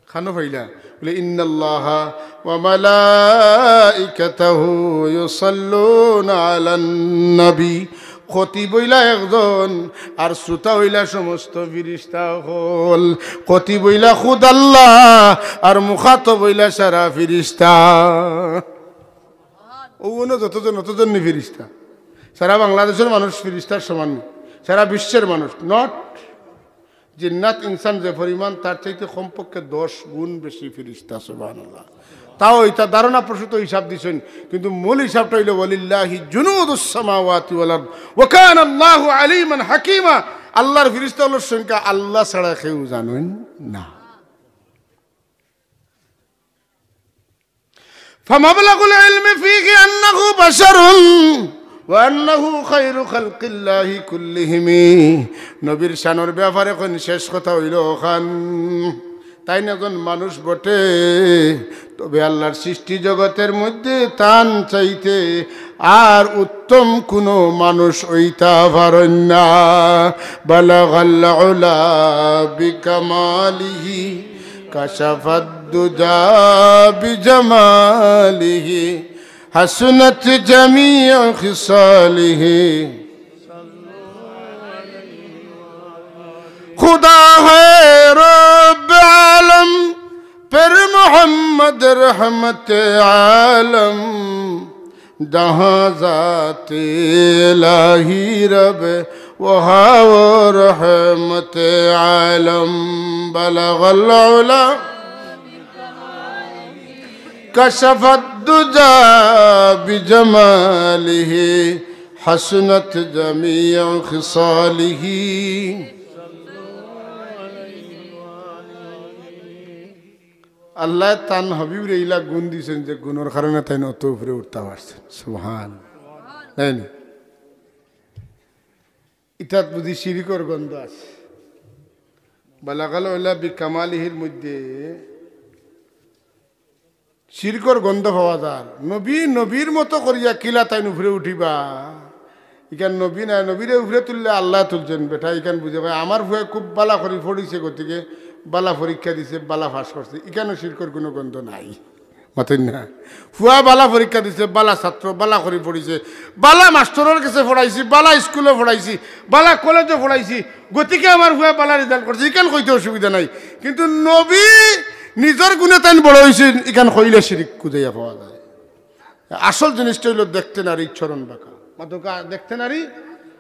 খানো ফাইলা? বলে, "ইন্নাল্লাহা ওয়া মালাইকাতাহু ইউসাল্লুনা আলান নবী।" খতিব অইলা একজন, আর শ্রোতা অইলা সমস্ত ফিরিস্তা অকল। খতিব অইলা খুদ আল্লাহ, আর মুখাতব অইলা সারা ফিরিস্তা। অউ অনো যতজন, অতজন নি ফিরিস্তা। সারা বাংলাদেশর মানুষ ফিরিস্তার সমান নি, সারা বিশ্বর মানুষ not। জিন্নাত ইনসান যে পরিমাণ, তার চাইতে কমপক্ষে দশ গুণ বেশি ফিরিস্তা, সুবহানাল্লাহ। তাও ইতা ধারণাপ্রসূত হিসাব দিছইন, কিন্তু মূল হিসাবটা অইলো, "ওয়ালিল্লাহি জুনুদুস সামাওয়াতি ওয়াল আরদ, ওয়া কানাল্লাহু আলিমান হাকিমা।" আল্লাহর ফিরিস্তা অকলর সংখ্যা আল্লাহ ছাড়া কেউ জানইন না। فمبلغ العلم فيه أنه بشر وأنه خير خلق الله كلهم। নবীর শানর ব্যাপারে কইন শেষ কথা অইলো অখান, তাইন একজন মানুষ বটে, তবে আল্লাহর সৃষ্টি জগতর মধ্যে তান চাইতে আর উত্তম কোনো মানুষ অইতা পারইন না। بلغ العلا بكماله كشف الدجى بجماله حسنت جميع خصاله. خدا ہے رب عالم، پھر محمد رحمت عالم، جہاں ذات الہی رب، وہاں وہ رحمت عالم، بلغ العلا، کشف الدجی بجمالہ، حسنت جمیع خصالہ۔ আল্লায় তান হাবিবরে ইলা গুণ দিছইন যে গুণর কারণে তাইন অত উপরে উঠতা পারছইন। সুবহান। তাই না? ইতাত বুঝি শিরিকর গন্ধ আছে। বালাগাল ওলা বি কামালিহির মধ্যে শিরিকর গন্ধ পাওয়া যার। নবী, নবীর মতো করিয়া কিলা তাইন উপরে উঠিবা? ইখান নবী নায়, নবীরে উপরে তুললে আল্লায় তুলছইন। বেটা ইখান বুঝে কয়, আমার ফুয়ায় খুব বালা করি পড়ছে, গতিকে বালা পরীক্ষা দিছে, বালা পাশ করছে। ইখানও শিরিকর কুনু গন্ধ নাই। মাতইন না? ফুয়া বালা পরীক্ষা দিছে, বালা ছাত্র, বালা করি পড়ছে, বালা মাস্টরর গেছে পড়াইছি, বালা স্কুলো পড়াইছি, বালা কলেজো পড়াইছি, গতিকে আমার ফুয়ায় বালা রেজাল্ট করছে, ইখান কইতে অসুবিধা নাই। কিন্তু নবী নিজর গুণে তাইন বড় অইছইন, ইখান কইলে শিরিক খুজাইয়া পাওয়া যায়। আসল জিনিসটা অইলো দেখতে নারী, চরণ বাঁকা। মাতউক্কা, দেখতে নারী,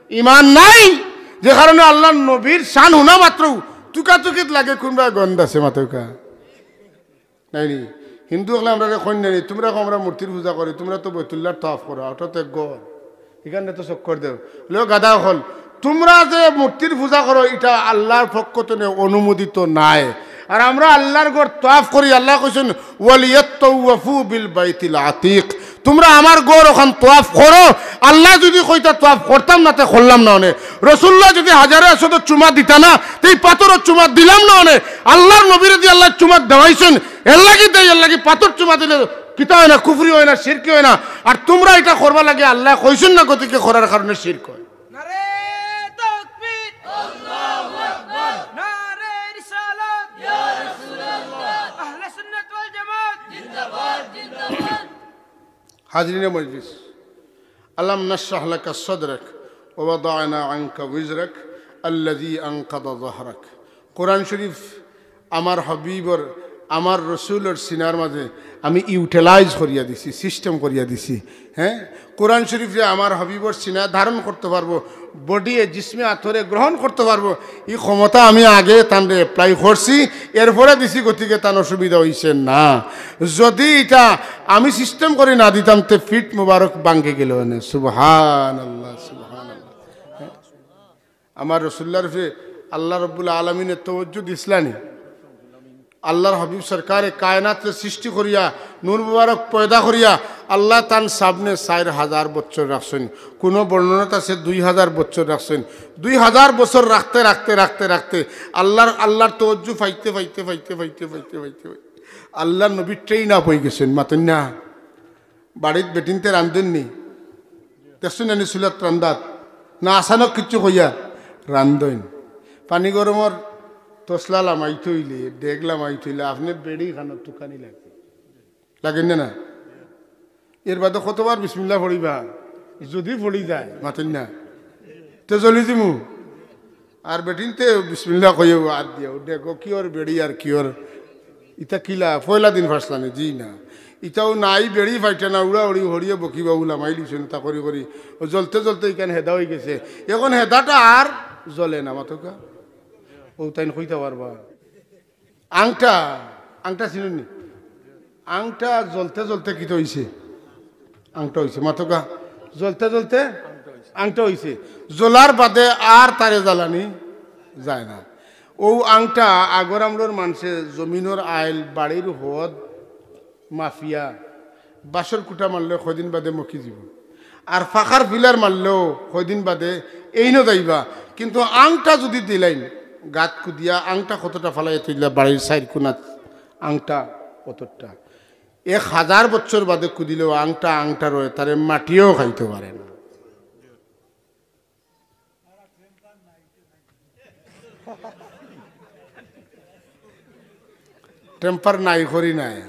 ইমান নাই, যে কারণে আল্লার নবীর শান হুনা মাত্র তুকাতুকিত লাগে, কুনবায় গন্ধ আছে। মাতউক্কা, নায় নি? হিন্দু অকলে আমরারে কইন না নি, তুমরা কও আমরা মূর্তির পূজা করি, তুমরা তো বাইতুল্লাহর তওয়াফ করো, ওটা তো এক ঘর, ইখানরে তো চক্কর দেও। অইলে গাধা অকল, তুমরা যে মূর্তির পূজা করো, ইটা আল্লার পক্ষ থনে অনুমোদিত নায়। আর আমরা আল্লার ঘর তওয়াফ করি, আল্লায় কইছইন, "ওয়ালিয়াত্তাওয়াফু বিল বাইতিল আতিক।" তুমরা আমার ঘর অখান তওয়াফ করো। আল্লায় যুদি কইতা তওয়াফ করতাম না, তে করলাম না অনে। রসুলুল্লায় যুদি হাজারে আসওয়াদো চুমা দিতা না, তে ই পাথরো চুমা দিলাম না অনে। আল্লার নবীরে দি আল্লায় চুমা দেওয়াইছইন, এরলাগি দেই, এরলাগি পাথর চুমা দিলে কিতা অয় না, কুফরি অয় না, শিরকি অয় না। আর তুমরা ইটা করবার লাগি আল্লায় কইছইন না, গতিকে করার কারণে শিরক অয়। নারে তাকবীর, আল্লাহু আকবার। নারে রিসালাত, ইয়া রাসূলুল্লাহ। আহলে সুন্নাত ওয়াল জামাত, জিন্দাবাদ, জিন্দাবাদ। হাজিরিনে মজলিস, আলাম নাশরাহ লাকা সাদরাক ওয়া ওয়াদানা আনকা ওয়িজরাক আল্লাযী আনকাযা যাহরাক। কোরআন শরীফ আমার হাবিবর, আমার রসুলর সিনার মাঝে আমি ইউটিলাইজ করিয়া দিছি, সিস্টেম করিয়া দিছি। হ্যাঁ, কোরআন শরীফরে আমার হাবিবর সিনায় ধারণ করতো পারবো, বডিয়ে, জিসমে আতরে গ্রহণ করতো পারবো, ই ক্ষমতা আমি আগে তানরে অ্যাপ্লাই করছি, এরপরে দিছি, গতিকে তান অসুবিধা অইছে না। যুদি ইটা আমি সিস্টেম করি না দিতাম, তে ফিট মুবারক ভাঙ্গি গেলো অনে। সুবহানাল্লাহ, সুবহানাল্লাহ। আমার রসুলুল্লাহর উপরে আল্লাহ রব্বুল আলামিনে তওয়াজ্জু দিছলা নি। আল্লাহর হাবিব সরকারে কায়নাতরে সৃষ্টি করিয়া, নূর মুবারক পয়দা করিয়া, আল্লায় তান সামনে চাইর হাজার বছর রাখছইন। কুনু বর্ণনাত আছে দুই হাজার বছর রাখছইন। দুই হাজার বছর রাখতে, রাখতে, রাখতে, রাখতে আল্লাহর, আল্লাহর তওয়াজ্জু পাইতে, পাইতে, পাইতে, পাইতে, পাইতে, পাইতে, পাইতে আল্লাহর নবী ট্রেইন আপ অইগেছইন। মাতইন না? বাড়িত বেটিন্তে রান্ধইন নি? দেখছইন না নি চুলাত রান্ধাত? না আচানক কিচ্ছু কইয়া রান্ধইন? পানি গরমর তসলা লামাইতে অইলে, ডেগ লামাইতে অইলে, আপনে বেড়ি খানোর তুকানি লাগে। লাগে না, না? এর বাদে কতবার বিসমিল্লাহ পড়িবা? যুদি পড়ি যায়, মাতইন না? তে জ্বলি যিমু। আর বেটিন্তে বিসমিল্লাহ কইয়া আত দিয়া, ও দেখো কিওর বেড়ি আর কিওর, ইতা কিলা, পয়লা দিন ফাসলানি, জি না। ইতাও নাই, বেড়ি ফাইটে না, উড়াউড়ি হরিয়ে বকিবা, উলা মাইলিছইন, তা করি করি, ও জ্বলতে জ্বলতে ইখান হেদা অইগেছে। এখন হেদাটা আর জ্বলে না, মাতউক্কা। ও তাইন কইতা পারবা। আংটা, আংটা চিনইন নি? আংটা জ্বলতে জ্বলতে কিতা অইছে? আংটা অইছে, মাতউক্কা। জ্বলতে জ্বলতে আংটা অইছে। জ্বলার বাদে আর তারে জ্বালানি যায় না। অউ আংটা আগর আমলর মানষে জমিনর আইল, বাড়ির হদ মাফিয়া, বাঁশর খুটা মারলে কয়দিন বাদে মকি যিবো। আর ফাকার ফিলার মারলেও কয়দিন বাদে এইনও যাইবা। কিন্তু আংটা যুদি দিলাইন, গাত কুদিয়া আংটা কতটা ফালাইয়া থইলা বাড়ির চাইর কুনাত, আংটা অতটা। এক হাজার বছর বাদে কুদিলেও আংটা আংটা রয়, তারে মাটিয়েও খাইতো পারে না। টেম্পার নাই করি নাই,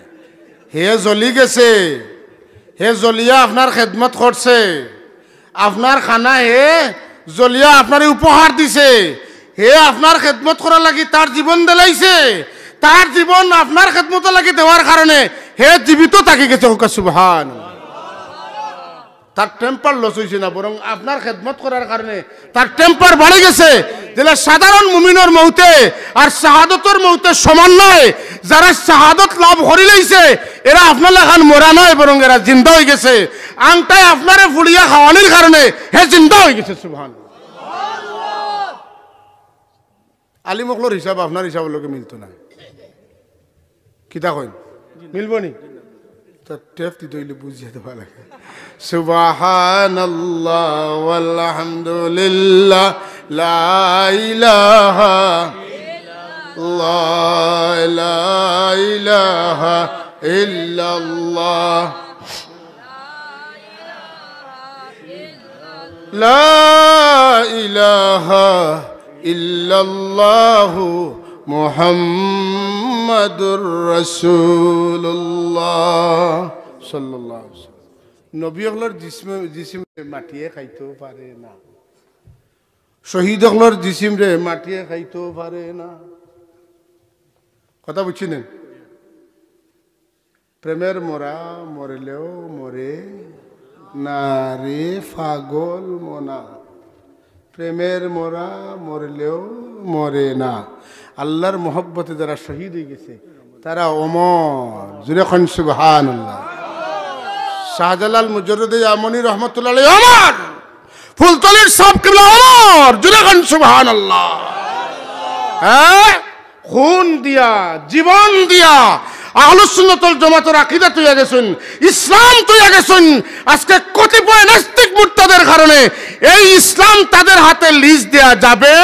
হে জ্বলি গেছে। হে জ্বলিয়া আপনার খেদমত করছে, আপনার খানা হে জ্বলিয়া আপনারে উপহার দিছে, হে আপনার খেদমত করার লাগি তার জীবন দিলাইছে, তার জীবন আপনার খেদমতর লাগি দেওয়ার কারণে হে জীবিত থাকি গেছে। কউক্কা সুবহান। তার টেম্পার লস অইছে না, বরং আপনার খেদমত করার কারণে তার টেম্পার বাড়ি গেছে। যেলা সাধারণ মুমিনর মউতে আর শাহাদতর মউতে সমান নায়। যারা শাহাদত লাভ করিলাইছে, এরা আপনার লাখান মরা নায়, বরং এরা জিন্দা অইগেছে। আংটায় আপনারে ফুড়িয়া খাওয়ানির কারণে হে জিন্দা অইগেছে। সুবহান। আলিম অকলর হিসাব আপনার হিসাবর লগে মিলতো না। কিতা কইন? মিলবো নি? তো টেপ দিতে অইলে বুঝিয়া দেওয়া লাগে। সুবহানাল্লাহ ওয়ালহামদুলিল্লাহ, লা ইলাহা ইল্লাল্লাহ, লা ইলাহা ইল্লাল্লাহ। লা ইলাহা ইল্লাল্লাহু মুহাম্মাদুর রাসূলুল্লাহ সাল্লাল্লাহু আলাইহি ওয়াসাল্লাম। নবী অকলর জিসিমরে মাটিয়ে খাইতো পারে না। শহীদ অকলর জিসিমরে মাটিয়ে খাইতো পারে না। কথা বুঝছইন নি? প্রেমের মরা মরলেও মরে না রে পাগল মনা, প্রেমের মরা মরলেও মরে না। আল্লাহর মহব্বতে যারা শহীদ অইগেছে, তারা অমর। জুরে কইন সুবহানাল্লাহ। শাহজালাল মুজাররদে ইয়ামনি রহমতুল্লাহ আলাইহি অমর। ফুলতলির সাব কিবলা অমর। জুরে কইন সুবহানাল্লাহ। হ্যাঁ, খুন দিয়া, জীবন দিয়া আহলুস সুন্নাত ওয়াল জামাতর আকিদা থইয়া গেছইন, ইসলাম থইয়া গেছইন। আজকে কতিপয় নাস্তিক মুরতাদের কারণে এই ইসলাম তাদের হাতে লিজ দেয়া যাবে